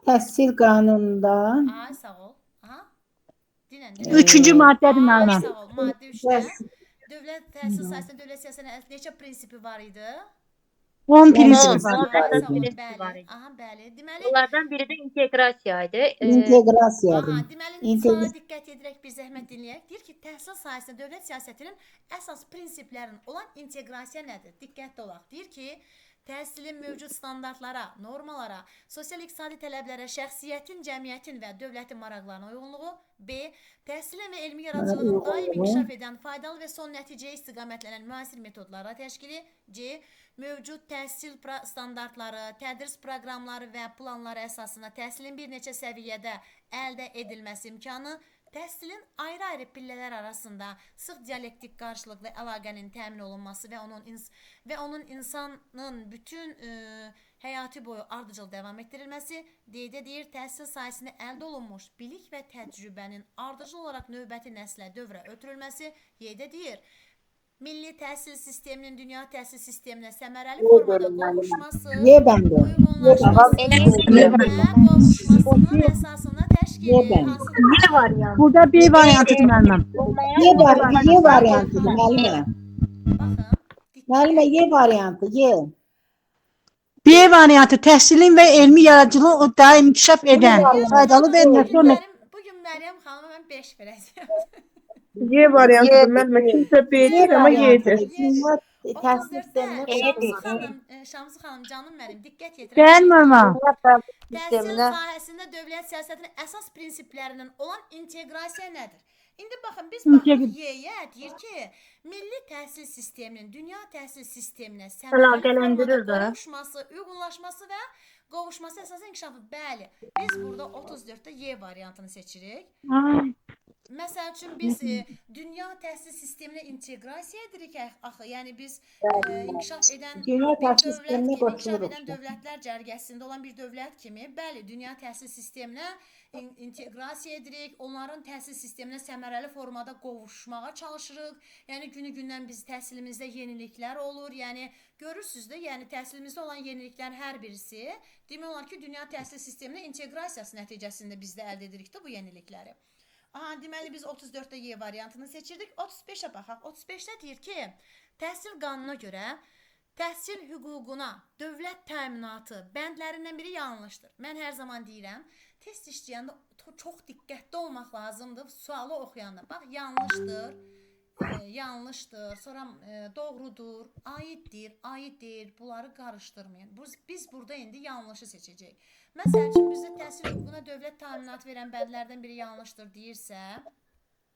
Təhsil qanununda Ay, sağ ol. Aha. Dinən, dinən. Üçüncü maddədir Ay, müəllimə. sağ ol. Maddə 3-də. Dövlət təhsil sahəsində dövlət siyasətinin neçə prinsipi var idi? 10 prinsipi var. Ay, sağ ol. prinsipi var Bəli. idi. Aha, bəli. Deməli, Onlardan biri də inteqrasiya idi. inteqrasiyadır. Aha, deməli, suala diqqət edərək bir zəhmət dinləyək. Deyir ki, təhsil sahəsində dövlət siyasətinin əsas prinsiplərinin olan inteqrasiya nədir? Diqqətli olaq. Deyir ki, təhsilin mövcud standartlara, normalara, sosial-iqtisadi tələblərə, şəxsiyyətin, cəmiyyətin və dövlətin maraqlarına uyğunluğu, B. Təhsilin və elmi yaradıcılığın daim inkişaf edən, faydalı və son nəticəyə istiqamətlənən müasir metodlara təşkili, C. Mövcud təhsil standartları, tədris proqramları və planları əsasında təhsilin bir neçə səviyyədə əldə edilməsi imkanı, təhsilin ayrı-ayrı pillələr arasında sıx dialektik qarşılıqlı əlaqənin təmin olunması və onun insanın bütün həyatı boyu ardıcıl davam etdirilməsi, D-də deyir, təhsil sahəsində əldə olunmuş bilik və təcrübənin ardıcıl olaraq növbəti nəslə dövrə ötürülməsi, Y-də deyir, milli təhsil sisteminin dünya təhsil sisteminə səmərəli formada qovuşması, uyğunlaşması və qovuşmasının əsasında təşkili hansıdır? Burada B variantıdır müəllimə. Y variantıdır müəllimə. Baxın. Müəllimə Y variantı, Y. B variantı təhsilin və elmi yaradıcılığın o daim inkişaf edən, faydalı və son Bugün Məryəm xanıma mən 5 verəcəm. Y variantıdır müəllimə. Kimsə B deyir amma Y-dir. Təhsil sisteminə 34-də qoşulur. Şamsı xanım, Şamsı xanım canım mənim, diqqət yetirək. Bəli müəllimə. Təhsil sisteminə sahəsində dövlət siyasətinin əsas prinsiplərindən olan inteqrasiya nədir? İndi baxın biz baxırıq Y-yə, deyir ki, milli təhsil sisteminin dünya təhsil sisteminə səmərəli formada Əlaqələndirir də. qovuşması, uyğunlaşması və qovuşması əsas inkişafı. Bəli, biz burada 34-də Y variantını seçirik. Ay, Məsəl üçün biz dünya təhsil sisteminə inteqrasiya edirik axı. Yəni biz inkişaf edən Dünya bir təhsil dövlət sisteminə kimi, inkişaf qoşuluruq. edən dövlətlər cərgəsində olan bir dövlət kimi, bəli, dünya təhsil sisteminə inteqrasiya edirik, onların təhsil sisteminə səmərəli formada qovuşmağa çalışırıq. Yəni günü-gündən biz təhsilimizdə yeniliklər olur. Yəni görürsüz də, yəni təhsilimizdə olan yeniliklərin hər birisi demək olar ki, dünya təhsil sisteminə inteqrasiyası nəticəsində biz də əldə edirik də bu yenilikləri. Aha, deməli biz 34-də Y variantını seçirdik. 35-ə baxaq. 35-də deyir ki, təhsil qanununa görə təhsil hüququna dövlət təminatı bəndlərindən biri yanlışdır. Mən hər zaman deyirəm, test işləyəndə çox diqqətli olmaq lazımdır. Sualı oxuyanda bax yanlışdır, yanlışdır, sonra doğrudur, aiddir, aid deyil. Bunları qarışdırmayın. Biz burada indi yanlışı seçəcəyik. Məsəl üçün bizdə təhsil hüququna dövlət təminatı verən bəndlərdən biri yanlışdır deyirsə,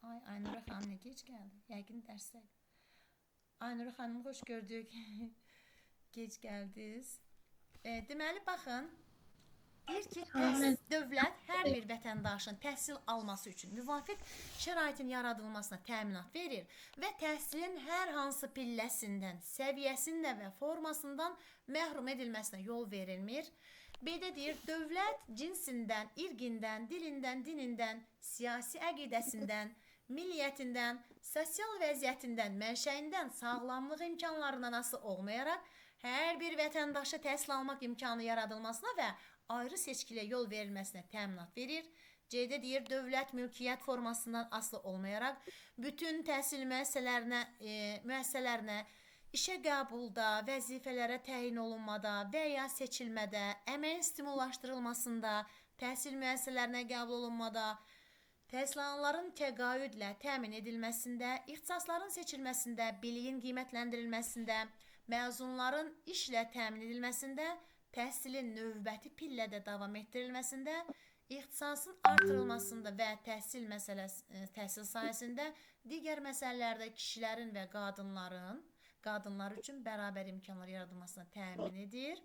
ay Aynura xanım nə gec gəldi. Yəqin dərsdə. Aynura xanım xoş gördük. Gec gəldiniz. Deməli baxın, deyir ki, dövlət hər bir vətəndaşın təhsil alması üçün müvafiq şəraitin yaradılmasına təminat verir və təhsilin hər hansı pilləsindən, səviyyəsindən və formasından məhrum edilməsinə yol verilmir. B-də deyir, dövlət cinsindən, irqindən, dilindən, dinindən, siyasi əqidəsindən, milliyyətindən, sosial vəziyyətindən, mənşəyindən, sağlamlıq imkanlarından asılı olmayaraq hər bir vətəndaşa təhsil almaq imkanı yaradılmasına və ayrı seçkiliyə yol verilməsinə təminat verir. C-də deyir, dövlət mülkiyyət formasından asılı olmayaraq bütün təhsil müəssisələrinə işə qəbulda, vəzifələrə təyin olunmada və ya seçilmədə, əməyin stimullaşdırılmasında, təhsil müəssisələrinə qəbul olunmada, təhsil alanların təqaüdlə təmin edilməsində, ixtisasların seçilməsində, biliyin qiymətləndirilməsində, məzunların işlə təmin edilməsində, təhsilin növbəti pillədə davam etdirilməsində, ixtisasın artırılmasında və təhsil təhsil sahəsində digər məsələlərdə kişilərin və qadınlar üçün bərabər imkanlar yaradılmasına təmin edir.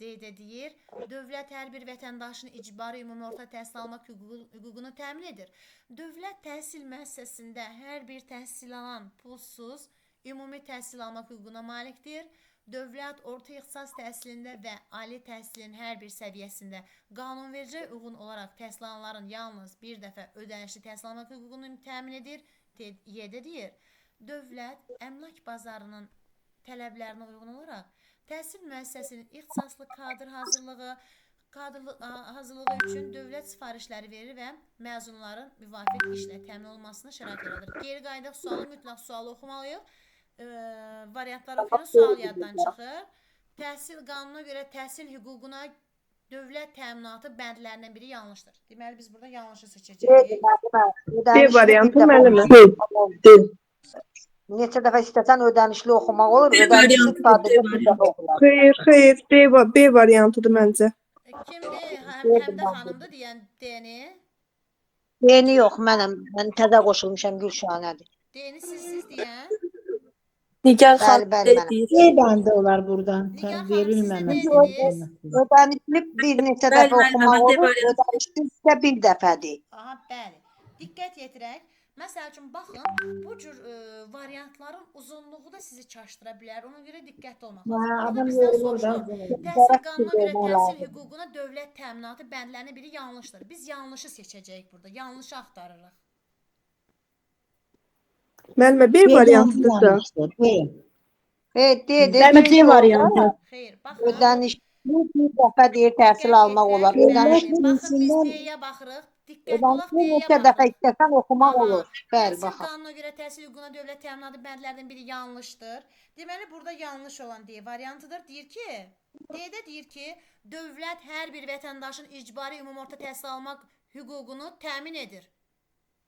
D-də deyir, dövlət hər bir vətəndaşın icbari ümumi orta təhsil almaq hüququnu təmin edir. Dövlət təhsil müəssisəsində hər bir təhsil alan pulsuz ümumi təhsil almaq hüququna malikdir. Dövlət orta ixtisas təhsilində və ali təhsilin hər bir səviyyəsində qanunvericiliyə uyğun olaraq təhsil alanların yalnız bir dəfə ödənişli təhsil almaq hüququnu təmin edir. Y-də deyir, dövlət əmlak bazarının tələblərinə uyğun olaraq təhsil müəssisəsinin ixtisaslı kadr hazırlığı üçün dövlət sifarişləri verir və məzunların müvafiq işlə təmin olunmasına şərait yaradır. Geri qayıdaq sualı, mütləq sualı oxumalıyıq. Variantları oxuyuruq, sual yaddan çıxır. Təhsil qanununa görə təhsil hüququna dövlət təminatı bəndlərindən biri yanlışdır. Deməli, biz burada yanlışı seçəcəyik. B variantı müəllimə. D. Neçə dəfə istəsən ödənişli oxumaq olur, ödənişli sadəcə bir dəfə oxumaq. Xeyr, xeyr. B variantıdır məncə. Kimdir? Həmdə xanımdır deyən D-ni. D-ni yox, mənəm. Mən təzə qoşulmuşam, Gülşanədir. D-ni sizsiz deyən. Nigar xanım D deyir. D bəndi olar buradan. Nigar xanım, siz də Verilməməsi. D dediniz. Ödənişli bir neçə Bəli, dəfə müəllimə, oxumaq mən D olur, variantı. ödənişli isə bir dəfədir. Aha, bəli. Diqqət yetirək. Məsəl üçün, baxın, bu cür variantların uzunluğu da sizi çaşdıra bilər. Ona görə diqqətli olmaq lazımdır. Burada Adam bizdən yorulur da. soruşulur. Təhsil qanununa görə təhsil hüququna dövlət təminatı bəndlərinin biri yanlışdır. Biz yanlışı seçəcəyik burada. Yanlışı axtarırıq. Müəllimə B variantıdır da. B. B, D, D. Müəllimə C variantı. Xeyr, baxın. Ödənişli bir dəfə deyir təhsil almaq olar. Ödənişli Baxın, biz D-yə baxırıq. Diqqətli olaq, Ödənişli D-yə neçə dəfə baxırıq. istəsən oxumaq Aha, olur. Bəli, Təhsil baxın. qanununa görə təhsil hüququna dövlət təminatı bəndlərdən biri yanlışdır. Deməli, burada yanlış olan D variantıdır. Deyir ki, D-də deyir ki, dövlət hər bir vətəndaşın icbari ümumi orta təhsil almaq hüququnu təmin edir.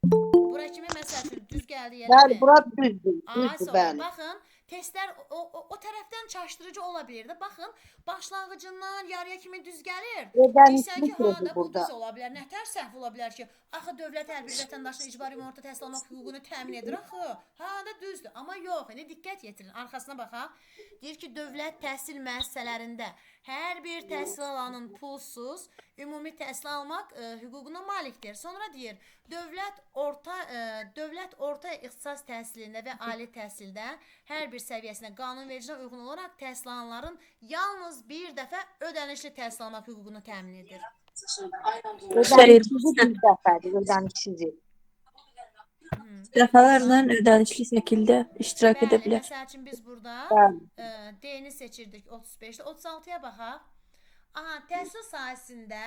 Bura kimi məsəl üçün düz gəldi Bəli, yerə. bura düzdür, Ay, düzdür, sağ olun. bəli. Baxın, Testlər o tərəfdən çaşdırıcı ola bilir də. Baxın, başlanğıcından yarıya kimi düz gəlir. Deyirsən ki, ha da bu düz ola bilər. Nətər səhv ola bilər ki, axı dövlət hər bir vətəndaşın icbari ümumi orta təhsil almaq hüququnu təmin edir axı. Ha da düzdür. Amma yox, indi diqqət yetirin. Arxasına baxaq. Deyir ki, dövlət təhsil müəssisələrində hər bir təhsil alanın pulsuz ümumi təhsil almaq hüququna malikdir. Sonra deyir, dövlət orta ixtisas təhsilində və ali təhsildə hər bir səviyyəsinə qanunvericiliyə uyğun olaraq təhsil alanların yalnız bir dəfə ödənişli təhsil almaq hüququnu təmin edir. Ödənişsizi bir dəfədir, ödənişsizi. Dəfələrlə ödənişli şəkildə iştirak edə bilər. Məsəl üçün biz burada D-ni seçirdik 35-də. 36-ya baxaq. Aha, təhsil sahəsində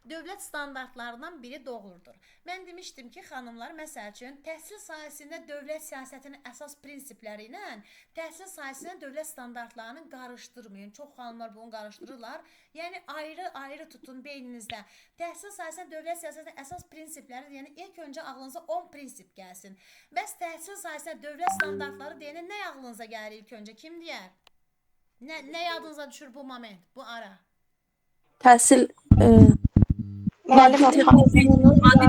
dövlət standartlarından biri doğrudur. Mən demişdim ki, xanımlar, məsəl üçün, təhsil sahəsində dövlət siyasətinin əsas prinsipləri ilə təhsil sahəsində dövlət standartlarını qarışdırmayın. Çox xanımlar bunu qarışdırırlar. Yəni, ayrı-ayrı tutun beyninizdə. Təhsil sahəsində dövlət siyasətinin əsas prinsipləri, yəni ilk öncə ağlınıza 10 prinsip gəlsin. Bəs təhsil sahəsində dövlət standartları deyəndə nə ağlınıza gəlir ilk öncə? Kim deyər? Nə yadınıza düşür bu moment, bu ara? Təhsil maddi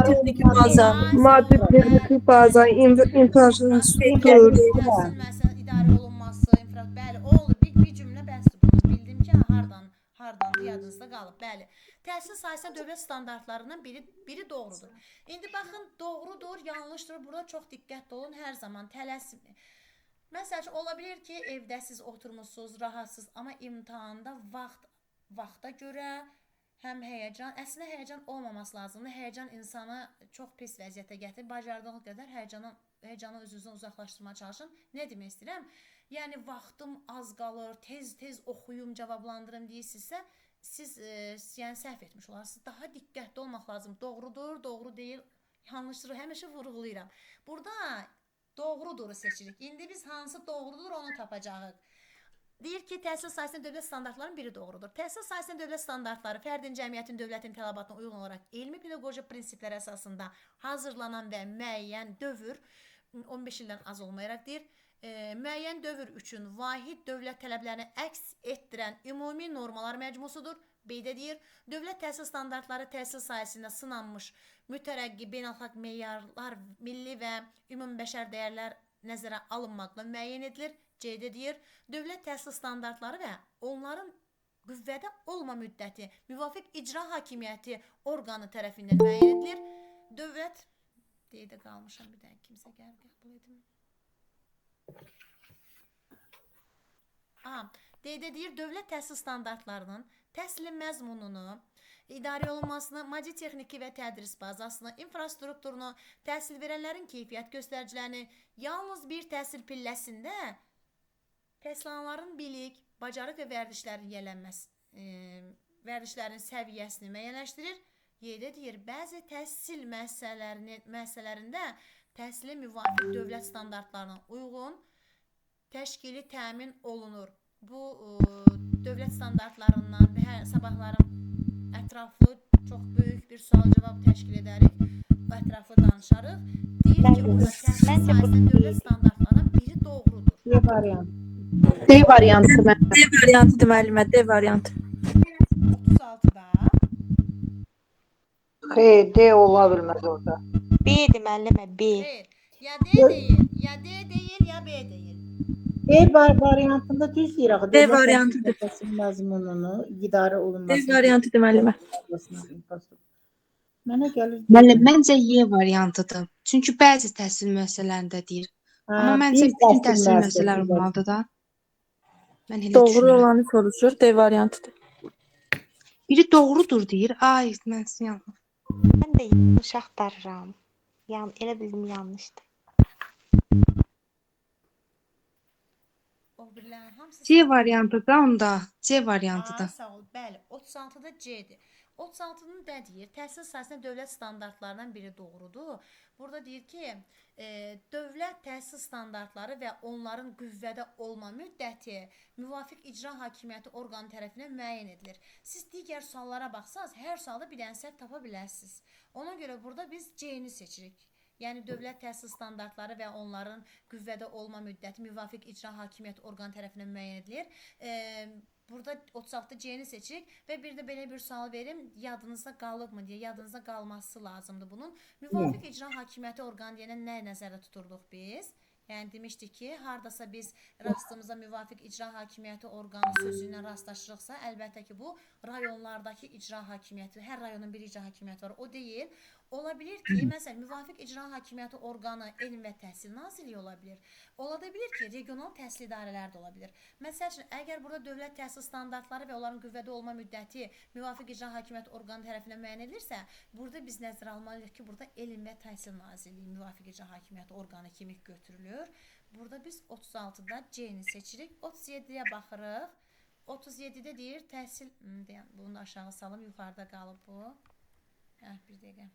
texniki baza, maddi texniki baza, infrastruktur, təhsil müəssisələrinin idarə olunması, bəli, o olur. Bir cümlə bəsdir bunu. Bildim ki, hardandır yadınızda qalıb. Bəli. Təhsil sahəsində dövlət standartlarından biri doğrudur. İndi baxın, doğrudur, yanlışdır. Burada çox diqqətli olun hər zaman. Tələsməyin. Məsəl üçün, ola bilir ki, evdə siz oturmuşsunuz, rahatsız, amma imtahanda vaxta görə həm həyəcan, əslində həyəcan olmaması lazımdır. Həyəcan insanı çox pis vəziyyətə gətirir. Bacardığınız qədər həyəcanı özünüzdən uzaqlaşdırmağa çalışın. Nə demək istəyirəm? Yəni, vaxtım az qalır, tez-tez oxuyum, cavablandırım deyirsinizsə, siz yəni, səhv etmiş olarsınız. Daha diqqətli olmaq lazım. Doğrudur, doğru deyil, yanlışdır. Həmişə vurğulayıram. Burada doğruduru seçirik. İndi biz hansı doğrudur onu tapacağıq. Deyir ki, təhsil sahəsində dövlət standartlarının biri doğrudur. Təhsil sahəsində dövlət standartları fərdin, cəmiyyətin, dövlətin tələbatına uyğun olaraq elmi pedaqoji prinsiplər əsasında hazırlanan və müəyyən dövr, 15 ildən az olmayaraq deyir, müəyyən dövr üçün vahid dövlət tələblərini əks etdirən ümumi normalar məcmusudur. B-də deyir, dövlət təhsil standartları təhsil sahəsində sınanmış mütərəqqi beynəlxalq meyarlar, milli və ümumi bəşər dəyərlər nəzərə alınmaqla müəyyən edilir. C-də deyir, dövlət təhsil standartları və onların qüvvədə olma müddəti müvafiq icra hakimiyyəti orqanı tərəfindən müəyyən edilir. Dövlət, D-də qalmışam bir dəqiq, kimsə gəlib qəbul edim. Aha, D-də deyir, dövlət təhsil standartlarının təhsilin məzmununu, idarə olunmasını, maddi texniki və tədris bazasını, infrastrukturunu, təhsil verənlərin keyfiyyət göstəricilərini yalnız bir təhsil pilləsində təhsil alanların bilik, bacarıq və vərdişlərin yiyələnməsi, vərdişlərin səviyyəsini müəyyənləşdirir. Y-də deyir, bəzi təhsil müəssisələrində təhsilə müvafiq dövlət standartlarına uyğun təşkili təmin olunur. Bu dövlət standartlarından hər sabahların ətraflı çox böyük bir sual-cavab təşkil edərik, ətraflı danışarıq. Deyir ki, burada təhsil sahəsində dövlət standartlarından biri doğrudur. D variantı. D variantı. D variantıdır müəllimə, D variantı. 36-da. Xeyr, D ola bilməz orada. B-dir müəllimə, B. Xeyr, ya D deyil, ya D deyil, ya B deyil. D variantında düz deyir axı. D variantıdır. Təhsil məzmununu, idarə olunması. D variantıdır müəllimə. Mənə gəlir. Müəllim, məncə Y variantıdır. Çünki bəzi təhsil müəssisələrində deyir. Amma məncə bütün təhsil müəssisələri olmalıdır da. Mən elə Doğru düşünürəm. olanı soruşur, D variantıdır. Biri doğrudur deyir. Ay, mən yanlış. Mən də yanlış axtarıram. Yəni elə bildim yanlışdır. O birilərinin hamısı C variantı da onda. C variantı da. Sağ ol. Bəli, 36-da C-dir. 36-nın nə deyir? Təhsil sahəsində dövlət standartlarından biri doğrudur. Burada deyir ki, dövlət təhsil standartları və onların qüvvədə olma müddəti müvafiq icra hakimiyyəti orqanı tərəfindən müəyyən edilir. Siz digər suallara baxsanız, hər sualda bir dənə səhv tapa bilərsiniz. Ona görə burada biz C-ni seçirik. Yəni dövlət təhsil standartları və onların qüvvədə olma müddəti müvafiq icra hakimiyyəti orqanı tərəfindən müəyyən edilir. Burada 36 C-ni seçirik və bir də belə bir sual verim, yadınızda qalıbmı deyə, yadınızda qalması lazımdır bunun. Müvafiq icra hakimiyyəti orqanı deyəndə nə nəzərdə tuturduq biz? Yəni demişdik ki, hardasa biz rastımıza müvafiq icra hakimiyyəti orqanı sözü ilə rastlaşırıqsa, əlbəttə ki, bu rayonlardakı icra hakimiyyəti, hər rayonun bir icra hakimiyyəti var, o deyil. Ola bilir ki, məsələn, müvafiq icra hakimiyyəti orqanı Elm və Təhsil Nazirliyi ola bilir. Ola da bilir ki, regional təhsil idarələri də ola bilir. Məsəl üçün, əgər burada dövlət təhsil standartları və onların qüvvədə olma müddəti müvafiq icra hakimiyyəti orqanı tərəfindən müəyyən edilirsə, burada biz nəzərə almalıyıq ki, burada Elm və Təhsil Nazirliyi müvafiq icra hakimiyyəti orqanı kimi götürülür. Burada biz 36-da C-ni seçirik. 37-yə baxırıq. 37-də deyir təhsil, deyən, bunu da aşağı salım, yuxarıda qalıb bu. Hə, bir dəqiqə.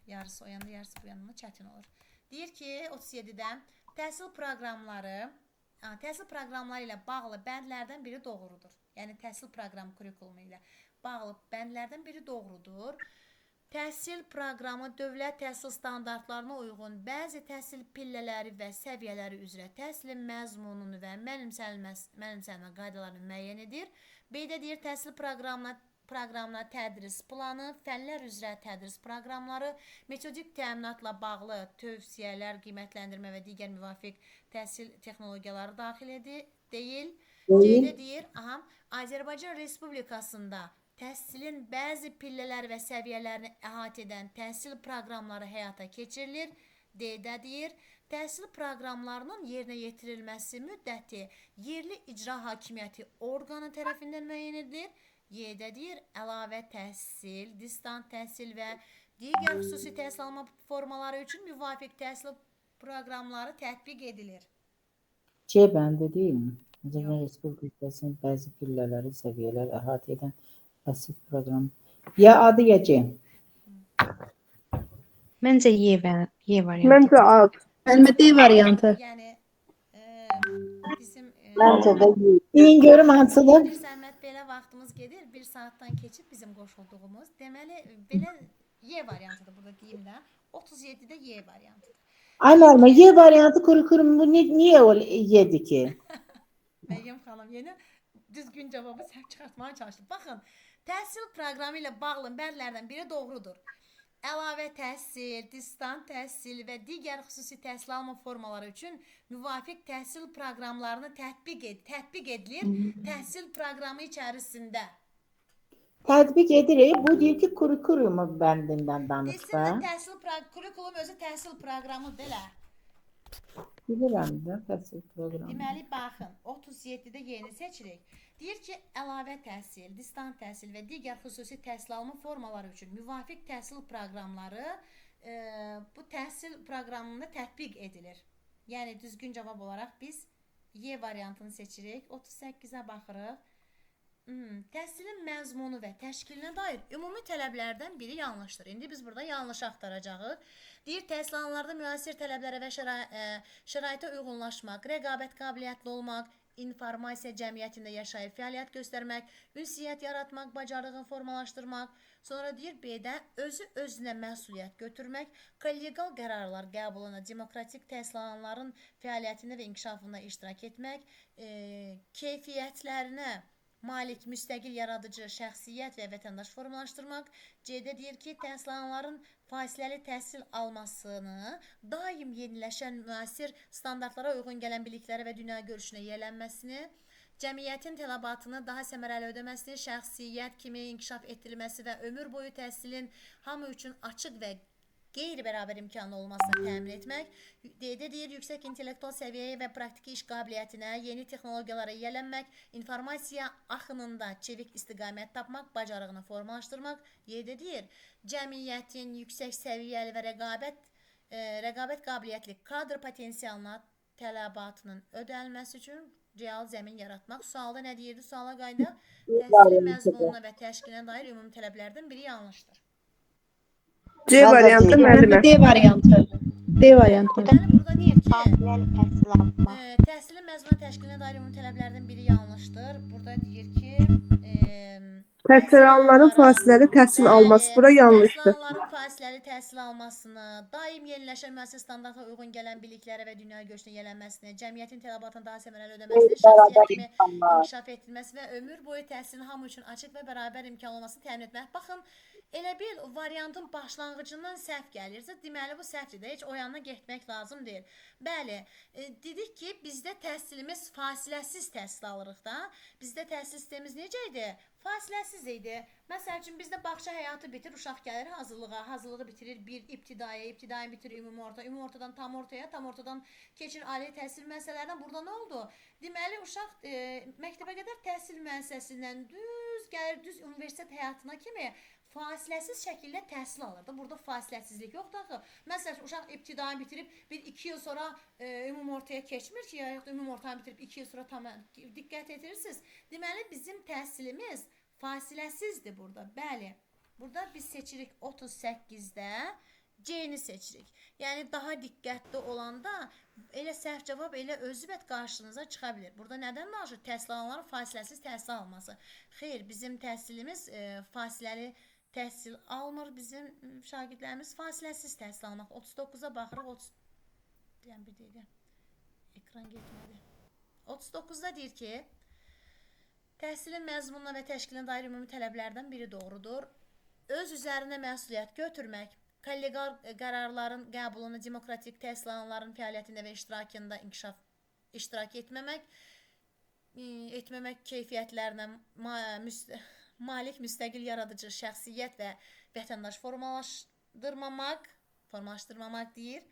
Yarısı o yanda, yarısı bu yanda çətin olur. Deyir ki, 37-də təhsil proqramları, təhsil proqramları ilə bağlı bəndlərdən biri doğrudur. Yəni təhsil proqramı kurikulumu ilə bağlı bəndlərdən biri doğrudur. Təhsil proqramı dövlət təhsil standartlarına uyğun bəzi təhsil pillələri və səviyyələri üzrə təhsilin məzmununu və mənimsənmə qaydalarını müəyyən edir. B-də deyir, təhsil proqramına tədris planı, fənlər üzrə tədris proqramları, metodik təminatla bağlı tövsiyələr, qiymətləndirmə və digər müvafiq təhsil texnologiyaları daxil deyil. C-də deyir, aha, Azərbaycan Respublikasında təhsilin bəzi pillələri və səviyyələrini əhatə edən təhsil proqramları həyata keçirilir. D-də deyir, təhsil proqramlarının yerinə yetirilməsi müddəti yerli icra hakimiyyəti orqanı tərəfindən müəyyən edilir. Y-də deyir, əlavə təhsil, distant təhsil və digər xüsusi təhsil alma formaları üçün müvafiq təhsil proqramları tətbiq edilir. C bəndi deyilmi? Azərbaycan Respublikasının bəzi pillələri, səviyyələr əhatə edən təhsil proqramı. Ya adı ya C. Məncə Y variantı. Məncə A. Müəllimə D variantı. Yəni bizim Məncə də Y. Deyin görüm hansıdır? Bir zəhmət belə vaxtımız gedir. Bir saatdan keçib bizim qoşulduğumuz. Deməli belə Y variantıdır burada deyim də. 37-də Y variantıdır. Ay müəllimə, Y variantı kurikulum bu niyə o Y'dir ki? Məryəm xanım yenə düzgün cavabı səhv çıxartmağa çalışdı. Baxın, təhsil proqramı ilə bağlı bəndlərdən biri doğrudur. Əlavə təhsil, distant təhsil və digər xüsusi təhsil alma formaları üçün müvafiq təhsil proqramlarını tətbiq edilir təhsil proqramı içərisində. Tətbiq edirik. Bu deyir ki, kurikulumu bəndindən danış Desin da. də təhsil kurikulum özü təhsil proqramıdır elə. Bilirəm də təhsil proqramı. Deməli, baxın, 37-də yeni seçirik. Deyir ki, əlavə təhsil, distant təhsil və digər xüsusi təhsil alma formaları üçün müvafiq təhsil proqramları bu təhsil proqramında tətbiq edilir. Yəni, düzgün cavab olaraq biz Y variantını seçirik. 38-ə baxırıq. Təhsilin məzmunu və təşkilinə dair ümumi tələblərdən biri yanlışdır. İndi biz burada yanlış axtaracağıq. Deyir, təhsil alanlarda müasir tələblərə və şəraitə uyğunlaşmaq, rəqabət qabiliyyətli olmaq, informasiya cəmiyyətində yaşayıb fəaliyyət göstərmək, ünsiyyət yaratmaq, bacarığını formalaşdırmaq. Sonra deyir, B-də özü özünə məsuliyyət götürmək, kollegial qərarlar qəbuluna, demokratik təhsil alanların fəaliyyətində və inkişafında iştirak etmək, keyfiyyətlərinə malik, müstəqil yaradıcı şəxsiyyət və vətəndaş formalaşdırmaq. C-də deyir ki, təhsil alanların fasiləli təhsil almasını, daim yeniləşən müasir standartlara uyğun gələn biliklərə və dünya görüşünə yiyələnməsini, cəmiyyətin tələbatını daha səmərəli ödəməsini, şəxsiyyət kimi inkişaf etdirilməsi və ömür boyu təhsilin hamı üçün açıq və qeyri-bərabər imkanlı olmasını təmin etmək. D-də deyir, yüksək intellektual səviyyəyə və praktiki iş qabiliyyətinə, yeni texnologiyalara yiyələnmək, informasiya axınında çevik istiqamət tapmaq, bacarığını formalaşdırmaq. Y-də deyir, cəmiyyətin yüksək səviyyəli və rəqabət qabiliyyətli kadr potensialına tələbatının ödənilməsi üçün real zəmin yaratmaq. Sualda nə deyirdi? Suala qayıdaq. Təhsilin məzmununa və təşkilinə dair ümumi tələblərdən biri yanlışdır. C variantı müəllimə. D variantı. D variantı. Deməli, burada deyir ki, təhsil almaq. Təhsilin məzmunu təşkilinə dair ümumi tələblərdən biri yanlışdır. Burada deyir ki, Təhsil alanların fasiləli təhsil alması bura yanlışdır. Təhsil alanların fasiləli təhsil almasını, daim yeniləşən müəssisə standartına uyğun gələn biliklərə və dünya görüşünə yiyələnməsini, cəmiyyətin tələbatını daha səmərəli ödəməsini, şəxsiyyət kimi inkişaf etdirilməsi və ömür boyu təhsilin hamı üçün açıq və bərabər imkan olmasını təmin etmək. Baxın, elə bil variantın başlanğıcından səhv gəlirsə, deməli bu səhvdir də, heç o yana getmək lazım deyil. Bəli, dedik ki, bizdə təhsilimiz fasiləsiz təhsil alırıq da. Bizdə təhsil sistemimiz necə idi? Fasiləsiz idi. Məsəl üçün, bizdə bağça həyatı bitir, uşaq gəlir hazırlığa, hazırlığı bitirir bir ibtidaiyə, ibtidai bitirir ümumi orta, ümumi ortadan tam ortaya, tam ortadan keçir ali təhsil müəssisələrinə. Burada nə oldu? Deməli, uşaq məktəbə qədər təhsil müəssisəsindən düz gəlir, düz universitet həyatına kimi fasiləsiz şəkildə təhsil alırdı. Burada fasiləsizlik yoxdur axı. Məsələn, uşaq ibtidai bitirib 1-2 il sonra ümumi ortaya keçmir ki, yaxud ümumi ortanı bitirib 2 il sonra tam diqqət etirirsiniz. Deməli, bizim təhsilimiz fasiləsizdir burada. Bəli, burada biz seçirik 38-də C-ni seçirik. Yəni, daha diqqətli olanda elə səhv cavab elə özü bət qarşınıza çıxa bilir. Burada nədən danışır? Təhsil alanların fasiləsiz təhsil alması. Xeyr, bizim təhsilimiz fasiləli təhsil almır. Bizim şagirdlərimiz fasiləsiz təhsil almaq. 39-a baxırıq. 30... Deyəm, bir dəqiqə. Ekran getmədi. 39-da deyir ki, təhsilin məzmununa və təşkilinə dair ümumi tələblərdən biri doğrudur. Öz üzərinə məsuliyyət götürmək, kollegial qərarların qəbulunu demokratik təhsil alanların fəaliyyətində və iştirakında iştirak etməmək, keyfiyyətlərinə malik müstəqil yaradıcı şəxsiyyət və vətəndaş formalaşdırmamaq deyir.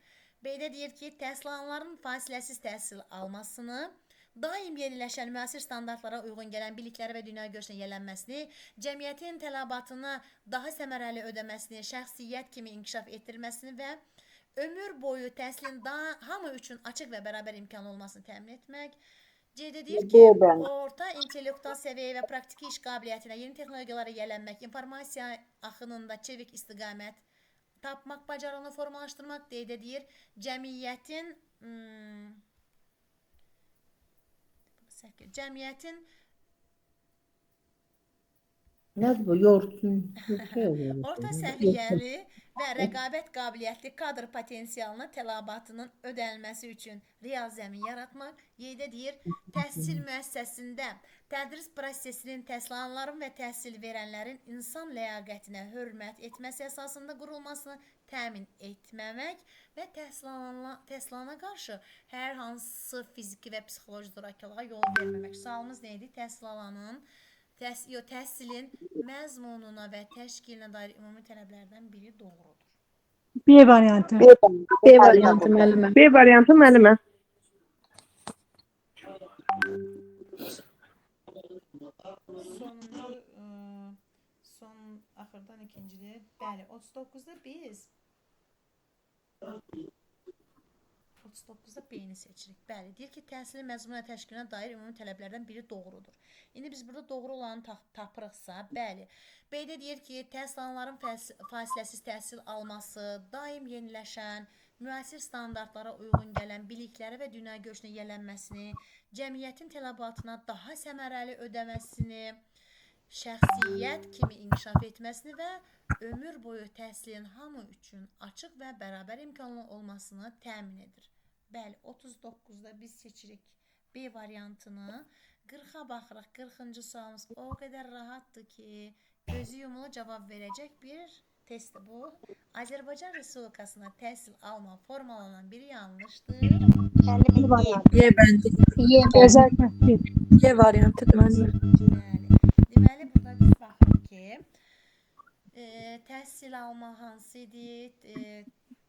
B-də deyir ki, təhsil alanların fasiləsiz təhsil almasını, daim yeniləşən müasir standartlara uyğun gələn biliklərə və dünya görüşünə yiyələnməsini, cəmiyyətin tələbatını daha səmərəli ödəməsini, şəxsiyyət kimi inkişaf etdirməsini və ömür boyu təhsilin daha hamı üçün açıq və bərabər imkanı olmasını təmin etmək. C-də deyir ki, orta intellektual səviyyə və praktiki iş qabiliyyətinə, yeni texnologiyalara yiyələnmək, informasiya axınında çevik istiqamət tapmaq bacarığını formalaşdırmaq. D-də deyir, cəmiyyətin Nədir bu? Yoğurtun. Orta səviyyəli və rəqabət qabiliyyətli kadr potensialına tələbatının ödənilməsi üçün real zəmin yaratmaq. Y-də deyir, təhsil müəssisəsində tədris prosesinin təhsil alanların və təhsil verənlərin insan ləyaqətinə hörmət etməsi əsasında qurulmasını təmin etməmək və təhsil alana qarşı hər hansı fiziki və psixoloji zorakılığa yol verməmək. Sualımız nə idi? Təhsil alanın təhsilin məzmununa və təşkilinə dair ümumi tələblərdən biri doğrudur. B variantı. B variantı müəllimə. B variantı müəllimə. Sonuncu, son axırdan ikincili. Bəli, 39-da biz 39-da B-ni seçirik. Bəli, deyir ki, təhsilin məzmununa təşkilinə dair ümumi tələblərdən biri doğrudur. İndi biz burada doğru olanı tapırıqsa, bəli. B-də deyir ki, təhsil alanların fasiləsiz təhsil alması, daim yeniləşən, müasir standartlara uyğun gələn biliklərə və dünya görüşünə yiyələnməsini, cəmiyyətin tələbatına daha səmərəli ödəməsini, şəxsiyyət kimi inkişaf etməsini və ömür boyu təhsilin hamı üçün açıq və bərabər imkanlı olmasını təmin edir. Bəli, 39-da biz seçirik B variantını. 40-a baxırıq. 40-cı sualımız o qədər rahatdır ki, gözü yumulu cavab verəcək bir testdir bu. Azərbaycan Respublikasına təhsil alma formalanan biri yanlışdır. Y bəndi. Özəl təhsil. Y variantıdır müəllimə. Bəli. Deməli, burada biz baxırıq ki, təhsil alma hansı idi,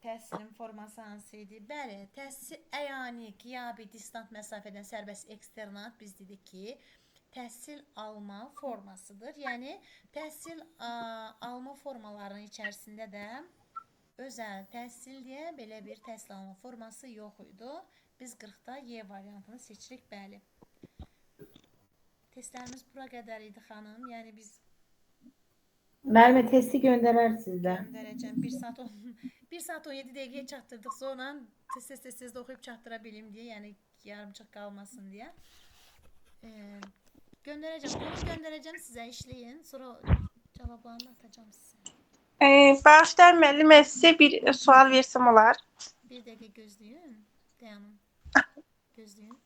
təhsilin forması hansı idi? Bəli, təhsil əyani, qiyabi, distant məsafədən sərbəst eksternat biz dedik ki, təhsil alma formasıdır. Yəni, təhsil alma formalarının içərisində də özəl təhsil deyə belə bir təhsil alma forması yox idi. Biz 40-da Y variantını seçirik, bəli. Testlərimiz bura qədər idi xanım. Yəni biz Müəllimə testi göndərərsiniz də. Göndərəcəm. 1 saat 17 dəqiqəyə çatdırdıq. Sonra tez-tez də oxuyub çatdıra bilim deyə, yəni yarımçıq qalmasın deyə. Göndər Göndereceğim. Onu göndereceğim size. İşleyin. Sonra cevaplarını atacağım size. Bağışlayın müəllimə, sizə bir sual versəm olar? Bir dəqiqə gözləyin. Dayanın. Gözləyin.